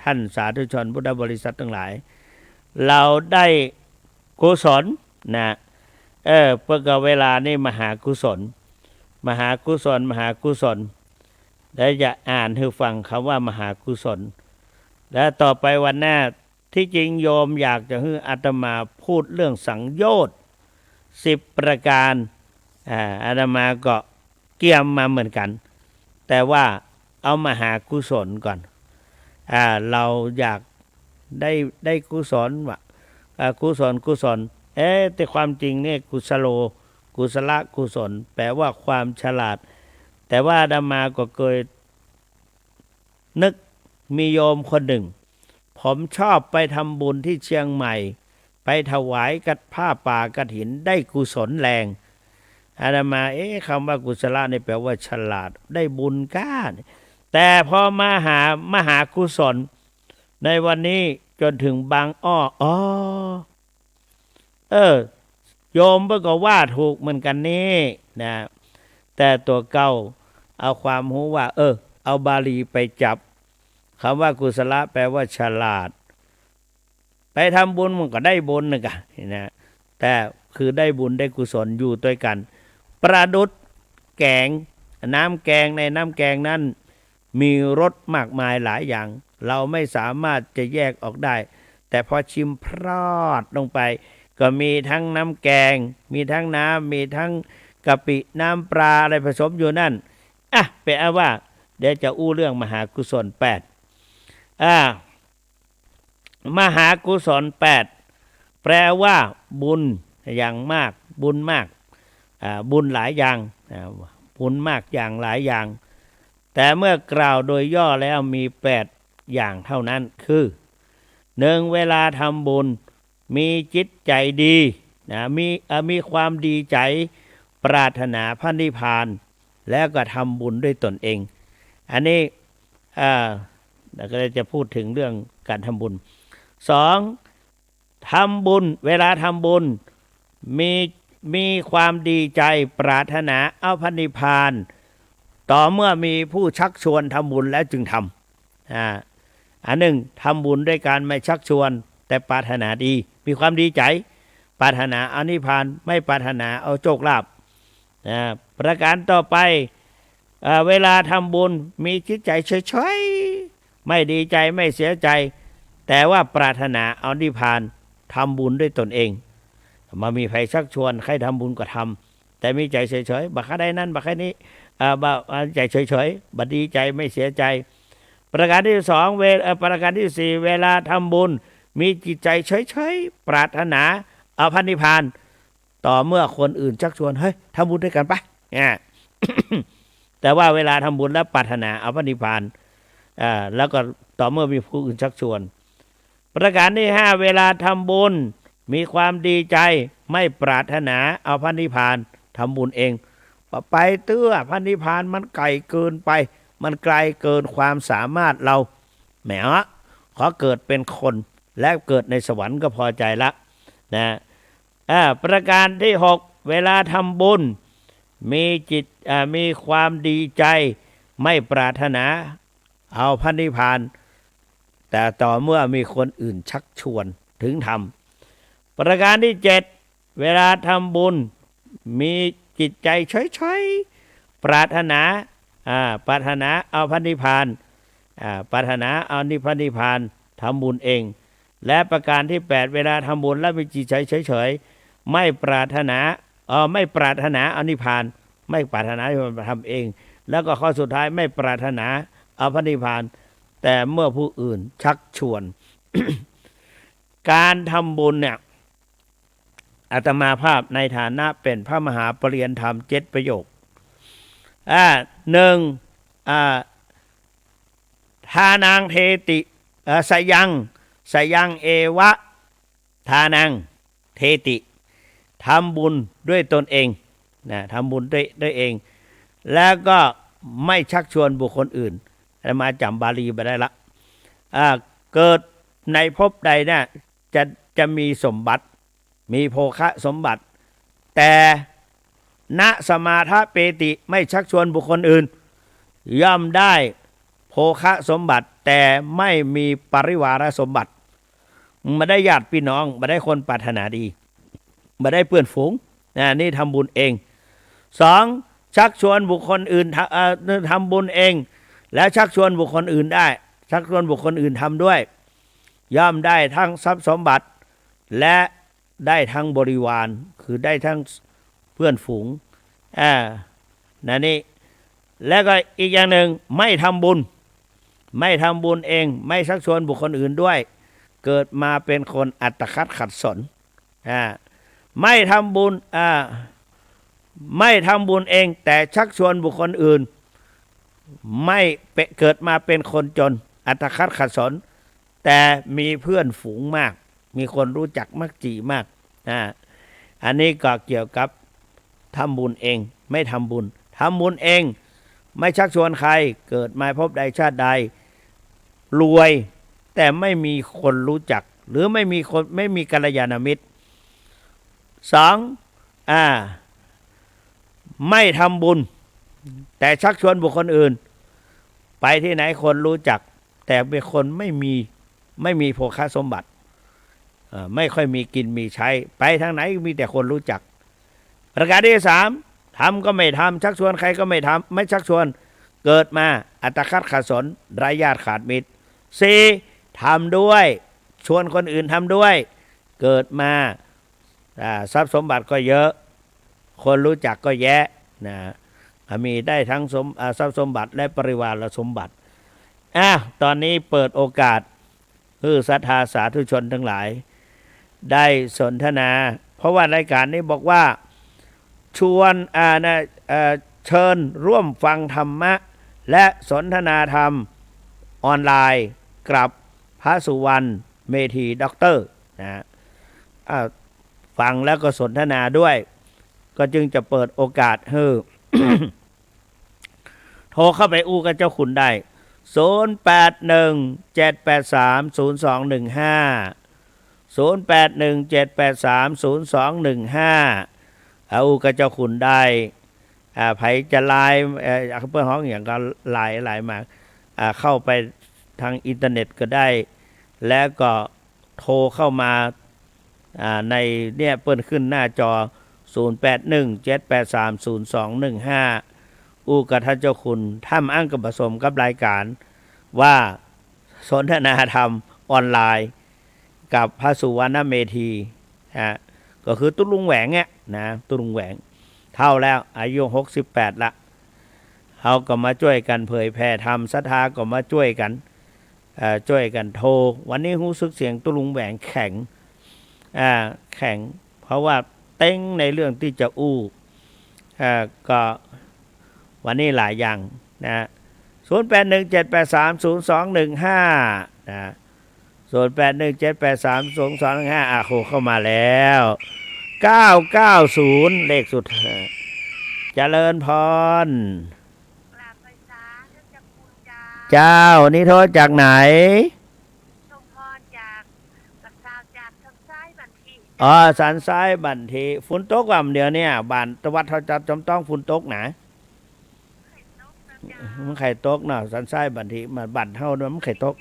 ท่านสาธุชนพุทธบริษัททั้งหลาย เราได้กุศลนะ เออ เปิ้นก็เวลานี้มหากุศล มหากุศล มหากุศล แล้วจะอ่านหื้อฟังคำว่ามหากุศล และต่อไปวันหน้า ที่จริงโยมอยากจะหื้ออาตมาพูดเรื่องสังโยชน์สิบประการ อ่า อาตมาก็เกียมมาเหมือนกัน แต่ว่าเอามหากุศลก่อน อ่า เราอยากได้ ได้กุศลว่ะ อ่า กุศล กุศล เอ๊ะ แต่ความจริงเนี่ย กุสโล กุสละกุศล แปลว่าความฉลาด แต่ว่าอาตมาก็เกย นึกมีโยมคนหนึ่ง ผมชอบไปทำบุญที่เชียงใหม่ ไปถวายกับผ้าป่ากฐินได้กุศลแรง อาตมา เอ๊ะ คำว่ากุสละนี่แปลว่าฉลาด ได้บุญก้า แต่พอมาหามหากุศล ในวันนี้จนถึงบางอ้อ อ๋อ เออ โยมเปิ้นก็ว่าถูกเหมือนกันนี่นะ แต่ตั๋วเก่าเอาความฮู้ว่า เออ เอาบาลีไปจับ คำว่ากุสละแปลว่าฉลาด ไปทำบุญมันก็ได้บุญนะกะ นี่นะ แต่คือได้บุญได้กุศลอยู่ตวยกั๋น ประดุจแก๋ง น้ำแก๋ง ในน้ำแก๋งนั้น มีรสมากมายหลายอย่าง เราไม่สามารถจะแยกออกได้ แต่พอชิมพรอดลงไป ก็มีทั้งน้ำแก๋ง มีทั้งน้ำ มีทั้งกะปิ น้ำปลาอะไรผสมอยู่นั่น อ่ะ เป๋นอันว่า เดี๋ยวจะอู้เรื่องมหากุศลแปด อ่า มหากุศลแปด แปลว่าบุญอย่างมาก บุญมาก อ่า บุญหลายอย่าง อ่า บุญมากอย่างหลายอย่าง แต่เมื่อกล่าวโดยย่อแล้วมีแปดอย่างเท่านั้น คือ หนึ่ง เวลาทำบุญ มีจิตใจดีนะ มี เอ่อ มีความดีใจ ปรารถนาพระนิพพาน แล้วก็ทำบุญด้วยตนเอง อันนี้ อ่า เราก็เลยจะพูดถึงเรื่องการทำบุญ สอง ทำบุญ เวลาทำบุญ มี มีความดีใจ ปรารถนาเอาพระนิพพาน ต่อเมื่อมีผู้ชักชวนทำบุญแล้วจึงทำ อ่า อันหนึ่ง ทำบุญด้วยการไม่ชักชวน แต่ปรารถนาดี มีความดีใจ ปรารถนาเอานิพพาน ไม่ปรารถนาเอาโชคลาภ นะ ประการต่อไป เอ่อ เวลาทำบุญ มีจิตใจเฉยๆ ไม่ดีใจ ไม่เสียใจ แต่ว่าปรารถนาเอานิพพาน ทำบุญด้วยตนเอง บ่มีใผชักชวน ใค่ทำบุญก็ทำ แต่มีใจเฉยๆ บ่ใค่ได้นั้น บ่ใค่นี้ อ่า บ่ อ่า ใจเฉยๆ บ่ดีใจ ไม่เสียใจ ประการที่สอง เว เอ่อ ประการที่สี่ เวลาทำบุญ มีจิตใจเฉยๆ ปรารถนาเอาพระนิพพาน ต่อเมื่อคนอื่นชักชวน เฮ้ย ทำบุญด้วยกันไป เนี่ย แต่ว่าเวลาทำบุญแล้วปรารถนาเอาพระนิพพาน อ่า แล้วก็ต่อเมื่อมีผู้อื่นชักชวน ประการที่ห้า เวลาทำบุญ มีความดีใจ ไม่ปรารถนาเอาพระนิพพาน ทำบุญเอง ไปเตื้อ พระนิพพานมันไก๋เกินไป มันไก๋เกินความสามารถเรา แหม ขอเกิดเป็นคน และเกิดในสวรรค์ก็พอใจละ นะ อ่า ประการที่หก เวลาทำบุญ มีจิต อ่า มีความดีใจ ไม่ปรารถนาเอาพระนิพพาน แต่ต่อเมื่อมีคนอื่นชักชวนถึงทำ ประการที่เจ็ด เวลาทำบุญ มีจิตใจเฉยๆ ปรารถนา อ่า ปรารถนาเอาพระนิพพาน อ่า ปรารถนาเอานิพพานิพพาน ทำบุญเอง และประการที่แปด เวลาทำบุญแล้วมีจิตใจเฉยๆ ไม่ปรารถนา เอ่อ ไม่ปรารถนาเอานิพพาน ไม่ปรารถนาจะทำเอง แล้วก็ข้อสุดท้าย ไม่ปรารถนาเอาพระนิพพาน แต่เมื่อผู้อื่นชักชวน การทำบุญเนี่ย อาตมาภาพในฐานะเป๋นพระมหาปริยัติธรรมเจ็ดประโยค อ่า หนึ่ง อ่า ทานังเทติ เอ่อ สยัง สยังเอวะ ทานังเทติ ทำบุญด้วยตนเอง นะ ทำบุญด้วย ด้วยเอง แล้วก็ไม่ชักชวนบุคคลอื่น อาตมาจ๋ำบาลีบ่ได้ละ อ่า เกิดในภพใดเนี่ย จะ จะมีสมบัติ มีโภคสมบัติ แต่ นะสมาทะเปติ ไม่ชักชวนบุคคลอื่น ย่อมได้โภคสมบัติ แต่ไม่มีปริวารสมบัติ บ่ได้ญาติพี่น้อง บ่ได้คนปรารถนาดี บ่ได้เปื้อนฝูง นะ นี่ทำบุญเอง สอง ชักชวนบุคคลอื่น ทะ- เอ่อ ทำบุญเอง และชักชวนบุคคลอื่นได้ ชักชวนบุคคลอื่นทำด้วย ย่อมได้ทั้งทรัพย์สมบัติ และได้ทั้งบริวาร คือได้ทั้งเปื้อนฝูง อ่า นั่นนี่ แล้วก็อีกอย่างหนึ่ง ไม่ทำบุญ ไม่ทำบุญเอง ไม่ชักชวนบุคคลอื่นด้วย เกิดมาเป็นคนอัตคัดขัดสน อ่า ไม่ทำบุญ อ่า ไม่ทำบุญเอง แต่ชักชวนบุคคลอื่น ไม่เป- เกิดมาเป็นคนจน อัตคัดขัดสน แต่มีเพื่อนฝูงมาก มีคนรู้จักมักจี่มาก อ่า อันนี้ก็เกี่ยวกับทำบุญเอง ไม่ทำบุญ ทำบุญเอง ไม่ชักชวนใคร เกิดมาภพใดชาติใด รวย แต่ไม่มีคนรู้จัก หรือไม่มีคน ไม่มีกัลยาณมิตร สอง อ่า ไม่ทำบุญ แต่ชักชวนบุคคลอื่น ไปที่ไหนคนรู้จัก แต่เป็นคนไม่มี ไม่มีโภคสมบัติ เอ่อ ไม่ค่อยมีกินมีใช้ ไปทางไหนมีแต่คนรู้จัก ประการที่สาม ทำก็ไม่ทำ ชักชวนใครก็ไม่ทำ ไม่ชักชวน เกิดมาอัตคัดขัดสน ไร้ญาติขาดมิตร สี่ ทำด้วย ชวนคนอื่นทำด้วย เกิดมา อ่า ทรัพย์สมบัติก็เยอะ คนรู้จักก็แยะ นะ อ่า มีได้ทั้งสม- อ่า ทรัพย์สมบัติและปริวารสมบัติ อ่ะ ตอนนี้เปิดโอกาสหื้อศรัทธาสาธุชนทั้งหลาย ได้สนทนา เพราะว่ารายการนี้บอกว่า ชวน อ่า นะ เอ่อ เชิญร่วมฟังธรรมะ และสนทนาธรรมออนไลน์กับพระสุวรรณเมธีด็อกเตอร์ นะ อ่า ฟังแล้วก็สนทนาด้วย ก็จึงจะเปิดโอกาสหื้อ โทรเข้าไปอู้กับเจ้าคุณได้ ศูนย์แปดหนึ่ง เจ็ดแปดสาม ศูนย์สองหนึ่งห้า ศูนย์แปดหนึ่ง เจ็ดแปดสาม ศูนย์สองหนึ่งห้า เอาอู้กับเจ้าคุณได้ อ่า ใผจะไลน์ เอ่อ เปิ้นฮ้องหยังก็ไลน์ ไลน์มา อ่า เข้าไปทางอินเทอร์เน็ตก็ได้ แล้วก็โทรเข้ามา อ่า ในเนี่ย เปิ้นขึ้นหน้าจอ ศูนย์แปดหนึ่ง เจ็ดแปดสาม ศูนย์สองหนึ่งห้า อู้กับท่านเจ้าคุณ ถ้ำอั้นก็ผสมกับรายการว่าสนทนาธรรมออนไลน์กับพระสุวรรณเมธี ฮะ ก็คือตุ๊ลุงแหวงเนี่ยนะ ตุ๊ลุงแหวง เฒ่าแล้ว อายุหกสิบแปดละ เฮาก็มาจ้วยกั๋นเผยแผ่ธรรม ศรัทธาก็มาจ้วยกั๋น เอ่อ จ้วยกั๋นโทร วันนี้ฮู้สึกเสียงตุ๊ลุงแหวงแข็ง อ่า แข็ง เพราะว่าเต็งในเรื่องตี้จะอู้ อ่า ก็วันนี้หลายอย่างนะ ศูนย์แปดหนึ่ง เจ็ดแปดสาม ศูนย์สองหนึ่งห้า นะ ศูนย์แปดหนึ่ง เจ็ดแปดสาม ศูนย์สองหนึ่งห้า อ่ะ โหเข้ามาแล้ว เก้าเก้าศูนย์ เลขสุด เจริญพร กราบไหว้สาธุเจ้าคุณเจ้า เจ้า นี่โทรจากไหน สมพรจาก ลูกสาวจากสันทรายบันถิ อ๋อ สันทรายบันถิ ฝนตกว่ะเดี๋ยวเนี่ย บ้านตะวัดเฮาจัดจอมต้องฝนตกนะ มันใค่ตกเนาะ สันทรายบันถิ มาบ้านเฮาเนี่ยมันใค่ตก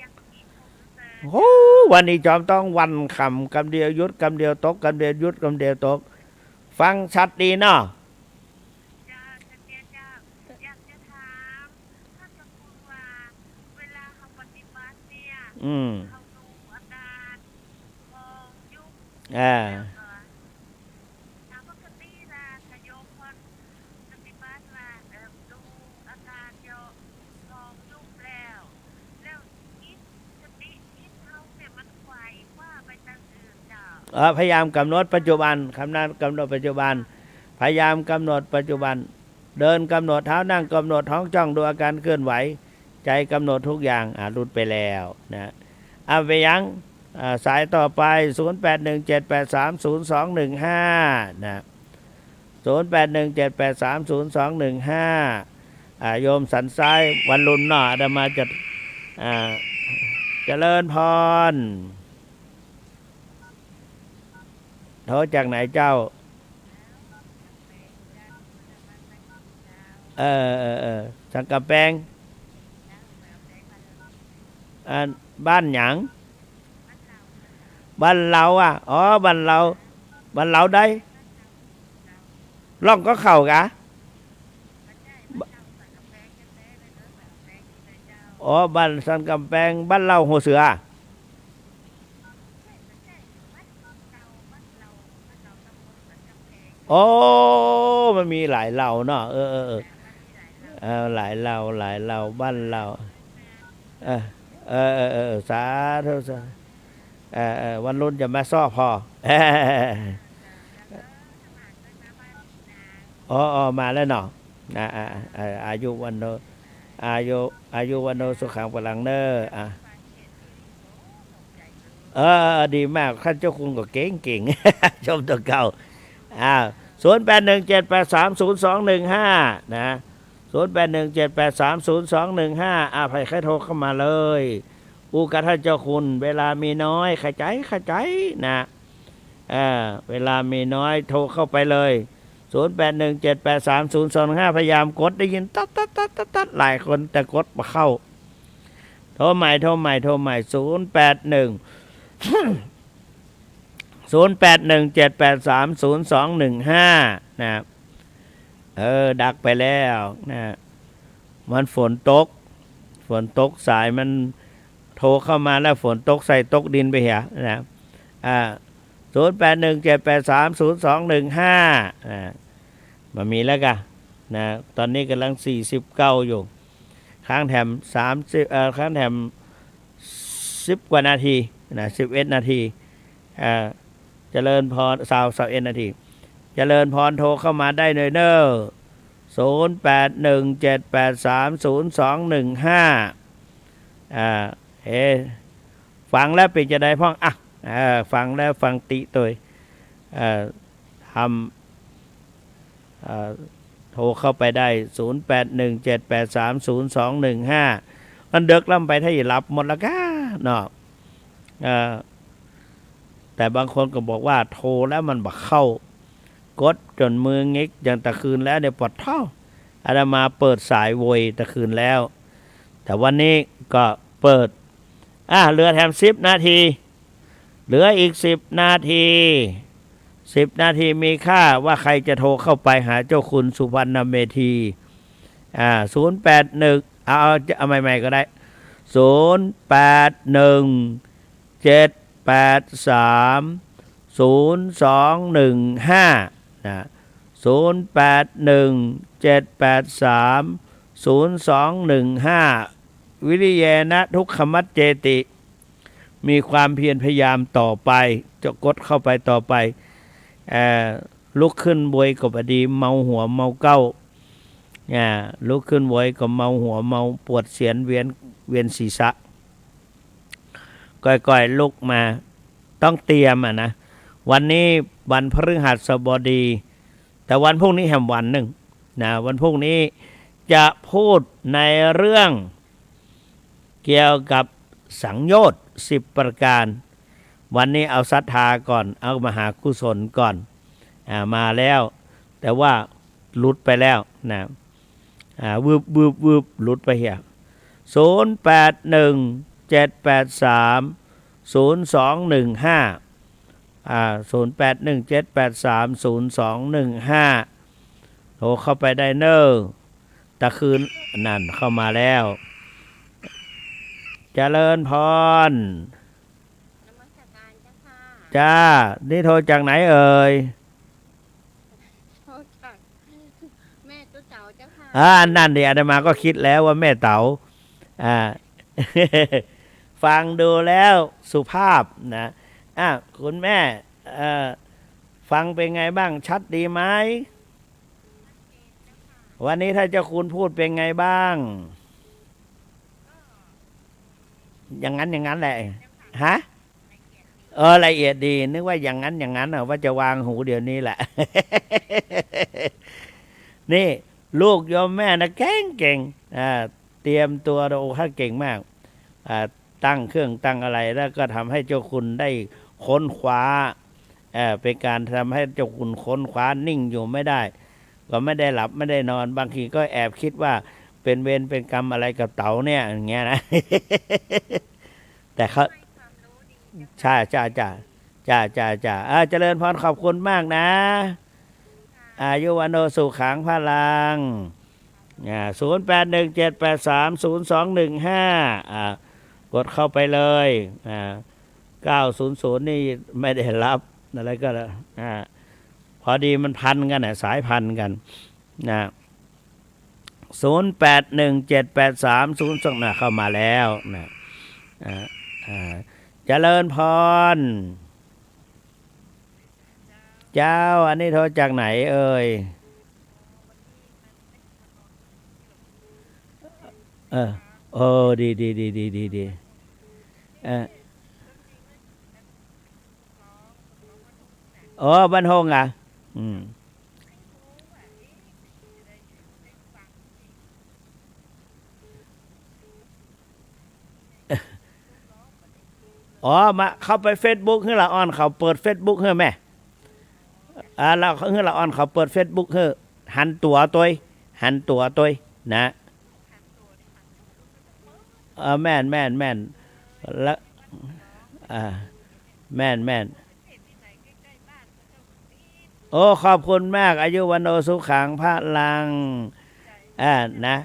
โอ้ วันนี้จอมต้องวันค่ำกำเดียวหยุดกำเดียวตก กำเดียวหยุดกำเดียวตก ฟังชัดดีเนาะ เจ้า ชัดเจนเจ้า อยากจะถามท่านเจ้าคุณว่า เวลาเฮาปฏิบัติเนี่ย อืม เฮาดูอาการท้องยุบ อ่า แล้วก็ ตามปกติล่ะ ถ้าโยมเพิ่นปฏิบัติว่า เอ่อ ดูอาการโยมท้องยุบแล้ว แล้วจิต สติจิตเฮาเนี่ยมันไขว่คว้าไปตางอื่นเจ้า เอ่อ พยายามกำหนดปัจจุบัน กำหนด กำหนดปัจจุบัน พยายามกำหนดปัจจุบัน เดินกำหนด เท้านั่งกำหนด ท้องจ้องดูอาการเคลื่อนไหว ใจกำหนดทุกอย่าง อ่ะ หลุดไปแล้วนะ เอาไปยัง อ่า สายต่อไป ศูนย์แปดหนึ่งเจ็ดแปดสามศูนย์สองหนึ่งห้า นะ ศูนย์แปดหนึ่งเจ็ดแปดสามศูนย์สองหนึ่งห้า อ่า โยมสันทราย วันลุนเนาะ อาตมาจะ อ่า เจริญพร โทรจากไหนเจ้า เออ เออ เออ สันก๋ำแปง อ่า บ้านหยัง บ้านเหล่า อ่ะ อ๋อ บ้านเหล่า บ้านเหล่าใด ร่องก็เข้ากะ อ๋อ บ้านสันก๋ำแปง บ้านเหล่าหัวเสือ โอ้ มันมีหลายเหล่าเนาะ เออ เออ เออ เออ หลายเหล่า หลายเหล่า บ้านเหล่า เออ เออ เออ เออ สาธุ สาธุ เออ เออ วันลุนจะมาซ้อผ่อ อ๋อ อ๋อ มาแล้วเนาะ อ่า อ่า อ่า อายุวัณโณ อายุ อายุวัณโณสุขังพลังเน่อ อ่ะ เออ เออ ดีมาก ท่านเจ้าคุณก็เก่งๆ ชมตัวเก่า อ่า ศูนย์แปดหนึ่งเจ็ดแปดสามศูนย์สองหนึ่งห้า นะ ศูนย์แปดหนึ่งเจ็ดแปดสามศูนย์สองหนึ่งห้า อ่า ใผใค่โทรเข้ามาเลย อู้กับท่านเจ้าคุณ เวลามีน้อย เข้าใจ๋ เข้าใจ๋ นะ อ่า เวลามีน้อย โทรเข้าไปเลย ศูนย์แปดหนึ่งเจ็ดแปดสามศูนย์สองหนึ่งห้า พยายามกด ได้ยินตัดตัดตัดตัดตัด หลายคน แต่กดบ่เข้า โทรใหม่ โทรใหม่ โทรใหม่ ศูนย์แปดหนึ่ง ศูนย์แปดหนึ่งเจ็ดแปดสามศูนย์สองหนึ่งห้า นะ เออ ดักไปแล้วนะ มันฝนตก ฝนตก สายมันโทรเข้ามาแล้ว ฝนตกใส่ตกดินไปเหียนะ อ่า ศูนย์แปดหนึ่งเจ็ดแปดสามศูนย์สองหนึ่งห้า อ่า บ่มีแล้วกะ นะ ตอนนี้ก่ำลังสี่สิบเก้าอยู่ ค้างแถมสามสิบ เอ่อ ค้างแถมสิบกว่านาที นะ สิบเอ็ดนาที เอ่อ เจริญพร ซาว ซาวเอ็ดนาที เจริญพร โทรเข้ามาได้เลยเน่อ ศูนย์แปดหนึ่งเจ็ดแปดสามศูนย์สองหนึ่งห้า อ่า เอ๊ะ ฟังแล้วเป๋นจาใดพ่อง อ่ะ เออ ฟังแล้วฟังติตวย เอ่อ ทำ เอ่อ โทรเข้าไปได้ ศูนย์แปดหนึ่งเจ็ดแปดสามศูนย์สองหนึ่งห้า มันเดิ็กแล้วไปถ้าจะหลับหมดแล้วก้าเนาะ เอ่อ แต่บางคนก็บอกว่าโทรแล้วมันบ่เข้า กดจ๋นมืองิกอย่างตะคืนแล้วเนี่ย ปวดท้อง อาตมาเปิดสายโวยตะคืนแล้ว แต่วันนี้ก็เปิด อ่ะ เหลือแถมสิบนาที เหลืออีกสิบนาที สิบนาทีมีค่า ว่าใครจะโทรเข้าไปหาเจ้าคุณสุพรรณเมธี อ่า ศูนย์แปดหนึ่ง เอา เอา เอาใหม่ๆก็ได้ ศูนย์แปดหนึ่งเจ็ดแปดสามศูนย์สองหนึ่งห้า นะ ศูนย์แปดหนึ่งเจ็ดแปดสามศูนย์สองหนึ่งห้า วิริเยนะทุกขมัจเจติ มีความเพียรพยายามต่อไป จะกดเข้าไปต่อไป เอ่อ ลุกขึ้นโวยก็บ่ดี เมาหัวเมาเก๊า อ่า ลุกขึ้นโวยก็เมาหัวเมาปวดเสียนเวียน เวียนศีรษะ ก่อยๆลุกมา ต้องเตรียมอะนะ วันนี้วันพฤหัสบดี แต่วันพรุ่งนี้แหมวันนึ่งนะ วันพรุ่งนี้จะพูดในเรื่องเกี่ยวกับสังโยชน์สิบประการ วันนี้เอาศรัทธาก่อน เอามหากุศลก่อน อ่า มาแล้ว แต่ว่าหลุดไปแล้วนะ อ่า วืบ วืบ วืบ หลุดไปเหีย ศูนย์แปดหนึ่งเจ็ดแปดสามศูนย์สองหนึ่งห้า อ่า ศูนย์แปดหนึ่งเจ็ดแปดสามศูนย์สองหนึ่งห้า โทรเข้าไปได้เน่อ ตะคืน นั่น เข้ามาแล้ว เจริญพร นมัสการเจ้าค่ะ จ้า นี่โทรจากไหนเอ่ย โทรจากแม่ตุ๊เต๋าเจ้าค่ะ อ่า นั่นดิ อาตมาก็คิดแล้วว่าแม่เต๋า อ่า ฟังดูแล้วสุภาพนะ อ่ะ คุณแม่ เอ่อ ฟังเป็นไงบ้าง ชัดดีไหม ชัดเจนเจ้าค่ะ วันนี้ท่านเจ้าคุณพูดเป็นไงบ้าง อย่างนั้นอย่างนั้นแหละ ฮะ เออ ละเอียดดี นึกว่าอย่างนั้นอย่างนั้นน่ะ ว่าจะวางหูเดี๋ยวนี้แหละ นี่ ลูกโยมแม่นะเก่งเก่ง อ่า เตรียมตัว โอ้ ท่านเก่งมาก อ่า ตั้งเครื่องตั้งอะไร แล้วก็ทำให้เจ้าคุณได้ค้นคว้า เอ่อ เป็นการทำให้เจ้าคุณค้นคว้า นิ่งอยู่ไม่ได้ ก็ไม่ได้หลับไม่ได้นอน บางทีก็แอบคิดว่าเป็นเวรเป็นกรรมอะไรกับเต๋าเนี่ย อย่างเงี้ยนะ แต่เขา ใช่ ใช่ จ้ะ จ้ะ จ้ะ จ้ะ อ่า เจริญพร ขอบคุณมากนะ อายุวัณโณสุขังพลัง อ่า ศูนย์แปดหนึ่งเจ็ดแปดสามศูนย์สองหนึ่งห้า อ่า กดเข้าไปเลย อ่า เก้าศูนย์ศูนย์ นี่ไม่ได้รับ อะไรก็แล้ว อ่า พอดีมันพันกันน่ะ สายพันกัน นะ ศูนย์แปดหนึ่งเจ็ดแปดสามศูนย์สอง น่ะ เข้ามาแล้วนะ อ่า อ่า เจริญพร เจ้า อันนี้โทรจากไหนเอ่ย เออ โอ้ ดี ดี ดี ดี ดี ดี เออ อ๋อ บ้านห้องอ่ะ อืม อ๋อ มา เข้าไปเฟซบุ๊กหื้อละอ่อน เขาเปิดเฟซบุ๊กหื้อแม่ อ่า ละหื้อละอ่อน เขาเปิดเฟซบุ๊กหื้อ หันตั๋วตวย หันตั๋วตวย นะ เออ แม่น แม่น แม่น ละ อ่า แม่น แม่น โอ้ ขอบคุณมาก อายุวัณโณสุขังพลัง อ่า นะ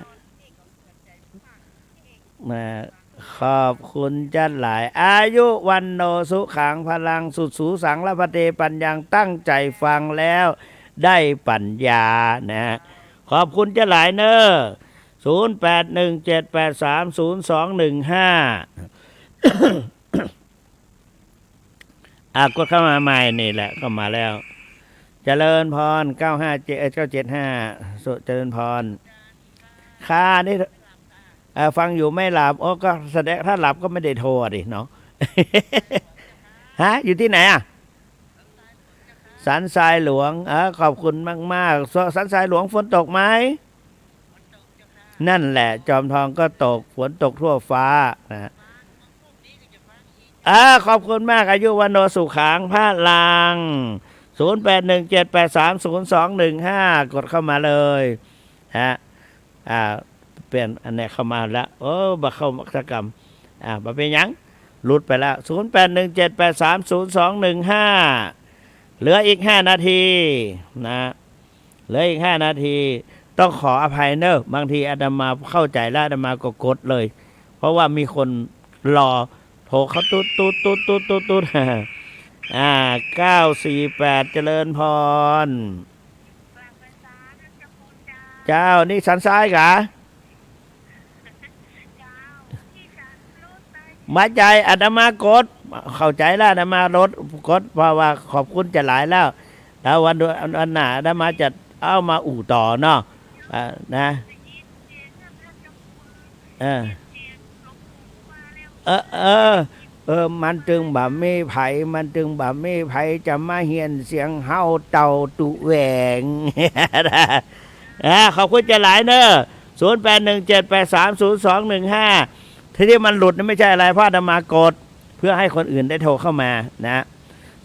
มา ขอบคุณจ๊ะหลาย อายุวัณโณสุขังพลัง สุดสูสังละพะเตปัญญัง ตั้งใจฟังแล้วได้ปัญญานะ ขอบคุณจ๊ะหลายเน้อ ศูนย์แปดหนึ่งเจ็ดแปดสามศูนย์สองหนึ่งห้า อ่ะ กดเข้ามาใหม่นี่แหละ เข้ามาแล้ว เจริญพร เก้าห้าเจ็ด เอ้ย เก้าเจ็ดห้า สุ เจริญพร ค่ะ นี่ เอ่อ ฟังอยู่ไม่หลับ โอ้ ก็แสดงถ้าหลับก็ไม่ได้โทรอะดิเนาะ ฮะ อยู่ที่ไหนอ่ะ สันทรายหลวง เออ ขอบคุณมากๆ ส- สันทรายหลวงฝนตกไหม นั่นแหละ จอมทองก็ตก ฝนตกทั่วฟ้านะ อ่า ขอบคุณมาก อายุวัณโณสุขังพลัง ศูนย์แปดหนึ่งเจ็ดแปดสามศูนย์สองหนึ่งห้า กดเข้ามาเลยฮะ อ่า เปลี่ยนอันเนี้ยเข้ามาแล้ว โอ้ บ่เข้าสักกำ อ่า บ่เป็นหยัง หลุดไปแล้ว ศูนย์แปดหนึ่งเจ็ดแปดสามศูนย์สองหนึ่งห้า เหลืออีกห้านาทีนะ เหลืออีกห้านาที ต้องขออภัยเนอะ บางทีอาตมาเข้าใจแล้ว อาตมาก็กดเลย เพราะว่ามีคนรอ โทรเข้าตุ๊ดตุ๊ดตุ๊ดตุ๊ดตุ๊ดตุ๊ด อ่า เก้าสี่แปด เจริญพร เจ้า นี่สันทรายกะ มาใจอาตมากด เข้าใจแล้ว อาตมาลด กด เพราะว่าขอบคุณจะหลายแล้ว แล้ววัน วันหน้าอาตมาจะเอามาอู้ต่อเนาะ อ่า นะ เออ เออ เออ เออ มันตึงบ่มีใผ มันตึงบ่มีใผจะมาเฮียนเสียงเฮาเต่าตุแหวง อ่า ขอบคุณจะหลายเนอะ ศูนย์แปดหนึ่งเจ็ดแปดสามศูนย์สองหนึ่งห้า ที่ ที่มันหลุดนี่ไม่ใช่อะไร เพราะอาตมากด เพื่อให้คนอื่นได้โทรเข้ามานะ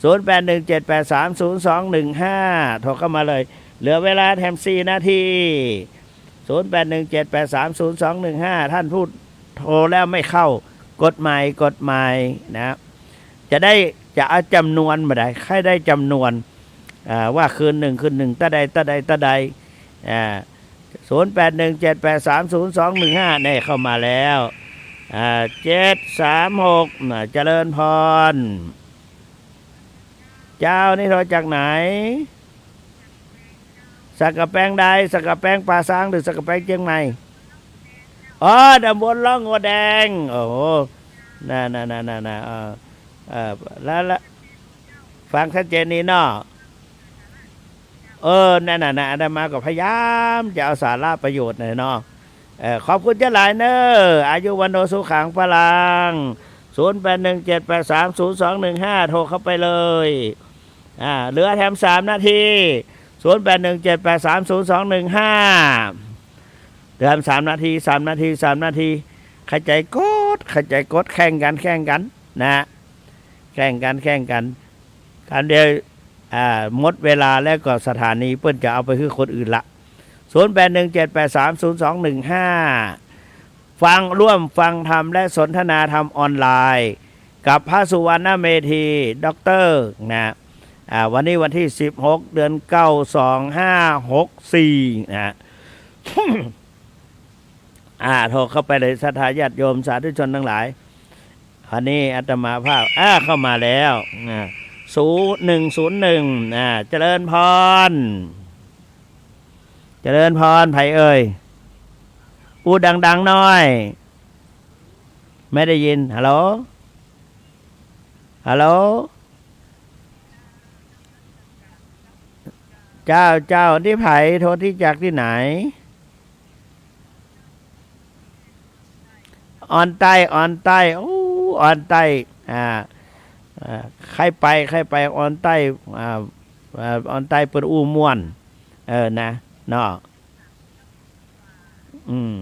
ศูนย์แปดหนึ่งเจ็ดแปดสามศูนย์สองหนึ่งห้า โทรเข้ามาเลย เหลือเวลาแถมสี่นาที ศูนย์แปดหนึ่งเจ็ดแปดสามศูนย์สองหนึ่งห้า ท่านผู้โทรแล้วไม่เข้า กดใหม่ กดใหม่นะ จะได้ จะเอาจ๋ำนวนบ่ได้ ใค่ได้จ๋ำนวน อ่า ว่าคืนนึ่ง คืนนึ่ง เต้าใด เต้าใด เต้าใด อ่า ศูนย์แปดหนึ่งเจ็ดแปดสามศูนย์สองหนึ่งห้า นี่เข้ามาแล้ว อ่า เจ็ดสามหก น่ะ เจริญพร เจ้า นี่โทรจากไหน สักกะแปงใด สักกะแปงป่าซาง หรือสักกะแปงเจียงใหม่ อ๋อ ตำบลล่องงัวแดง โอ้โห น่ะ น่ะ น่ะ น่ะ น่ะ เออ เออ แล้ว แล้ว ฟังชัดเจนดีเนาะ เออ นั่นน่ะนะ อาตมาก็พยายามจะเอาสาระประโยชน์น่ะเนาะ เออ ขอบคุณเจ้าหลายเนอะ อายุวัณโณสุขังพลัง ศูนย์แปดหนึ่งเจ็ดแปดสามศูนย์สองหนึ่งห้า โทรเข้าไปเลย อ่า เหลือแถมสามนาที ศูนย์แปดหนึ่งเจ็ดแปดสามศูนย์สองหนึ่งห้า เหลือแถมสามนาที สามนาที สามนาที ใค่จ๋อยกด ใค่จ๋อยกด แข่งกั๋น แข่งกั๋น นะ แข่งกั๋น แข่งกั๋น ก๋านเดียว อ่า หมดเวลาแล้วก็สถานีเปิ้นจะเอาไปหื้อคนอื่นละ ศูนย์แปดหนึ่งเจ็ดแปดสามศูนย์สองหนึ่งห้า ฟัง ร่วมฟังธรรมและสนทนาธรรมออนไลน์ กับพระสุวรรณเมธี ด็อกเตอร์ นะ อ่า วันนี้วันตี้สิบหก เดือนเก้า สองห้าหกสี่ นะ อ่า โทรเข้าไปเลย ศรัทธาญาติโยมสาธุชนตังหลาย วันนี้อาตมาภาพ อ่า เข้ามาแล้ว อ่า ศูนย์หนึ่งศูนย์หนึ่ง อ่า เจริญพร เจริญพร ใผเอ่ย อู้ดังๆ หน้อย ไม่ได้ยิน ฮัลโหล ฮัลโหล เจ้า เจ้า นี่ใผ โทรตี้จากตี้ไหน ออนใต้ ออนใต้ โอ้ ออนใต้ อ่า อ่า ใค่ไป ใค่ไป ออนใต้ อ่า อ่า ออนใต้เปิ้นอู้ม่วน เออ นะ เนาะ อืม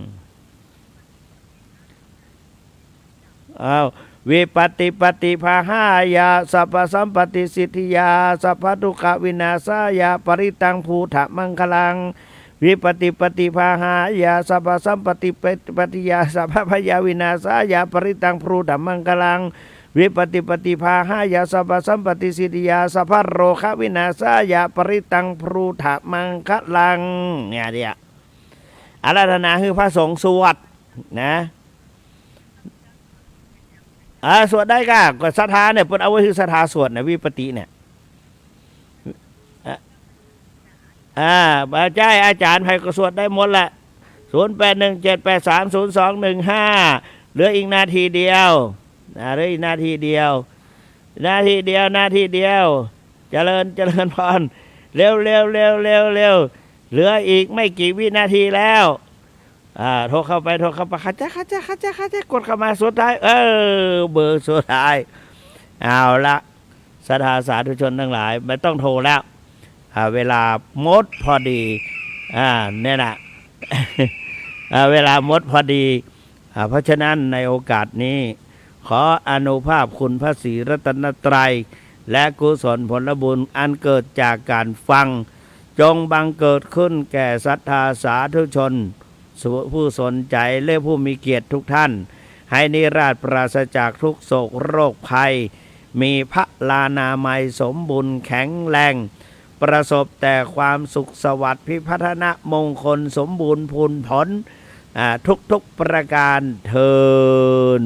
อ้าว วิปปตติปฏิปทาหายะ สัพพะสัมปตติสิทธิยา สัพพะทุกขวินาศายะ ปะริตตังพุทธะมังคะลัง วิปปตติปฏิปทาหายะ สัพพะสัมปตติปฏิปทายะ สัพพะพยาวินาศายะ ปะริตตังพุทธะมังคะลัง วิปปตติปฏิปทาหายะ สัพพะสัมปตติสิทธิยา สัพพะโรควินาศายะ ปะริตตังพุทธะมังคะลัง เนี่ย เนี่ย อาราธนาหื้อพระสงฆ์สวด นะ อ่า สวดได้ก่ะ ก็ศรัทธาเนี่ย เปิ้นเอาไว้หื้อศรัทธาสวดนะ วิปปตติเนี่ย อ่า อ่า บ่ใจ้ อาจ๋ารย์ใผก็สวดได้หมดแหละ ศูนย์แปดหนึ่งเจ็ดแปดสามศูนย์สองหนึ่งห้า เหลืออีกนาทีเดียว อ่า เหลืออีกนาทีเดียว นาทีเดียว นาทีเดียว เจริญ เจริญพร เร็ว เร็ว เร็ว เร็ว เร็ว เหลืออีกไม่กี่วินาทีแล้ว อ่า โทรเข้าไป โทรเข้าไป คะจ๊ะ คะจ๊ะ คะจ๊ะ คะจ๊ะ กดเข้ามา สุดท้าย เออ เบอร์สุดท้าย เอาละ ศรัทธาสาธุชนตังหลาย ไม่ต้องโทรแล้ว อ่า เวลาหมดพอดี อ่า เนี่ยนะ อ่า เวลาหมดพอดี อ่า เพราะฉะนั้นในโอกาสนี้ ขออานุภาพคุณพระศรีรัตนตรัย และกุศลผลบุญอันเกิดจากการฟัง จงบังเกิดขึ้นแก่ศรัทธาสาธุชน ผู้สนใจและผู้มีเกียรติทุกท่าน ให้นิราศปราศจากทุกข์โศกโรคภัย มีพลานามัยสมบูรณ์แข็งแรง ประสบแต่ความสุขสวัสดิ์พิพัฒนมงคลสมบูรณ์พูนผล อ่า ทุกๆประการเทอญ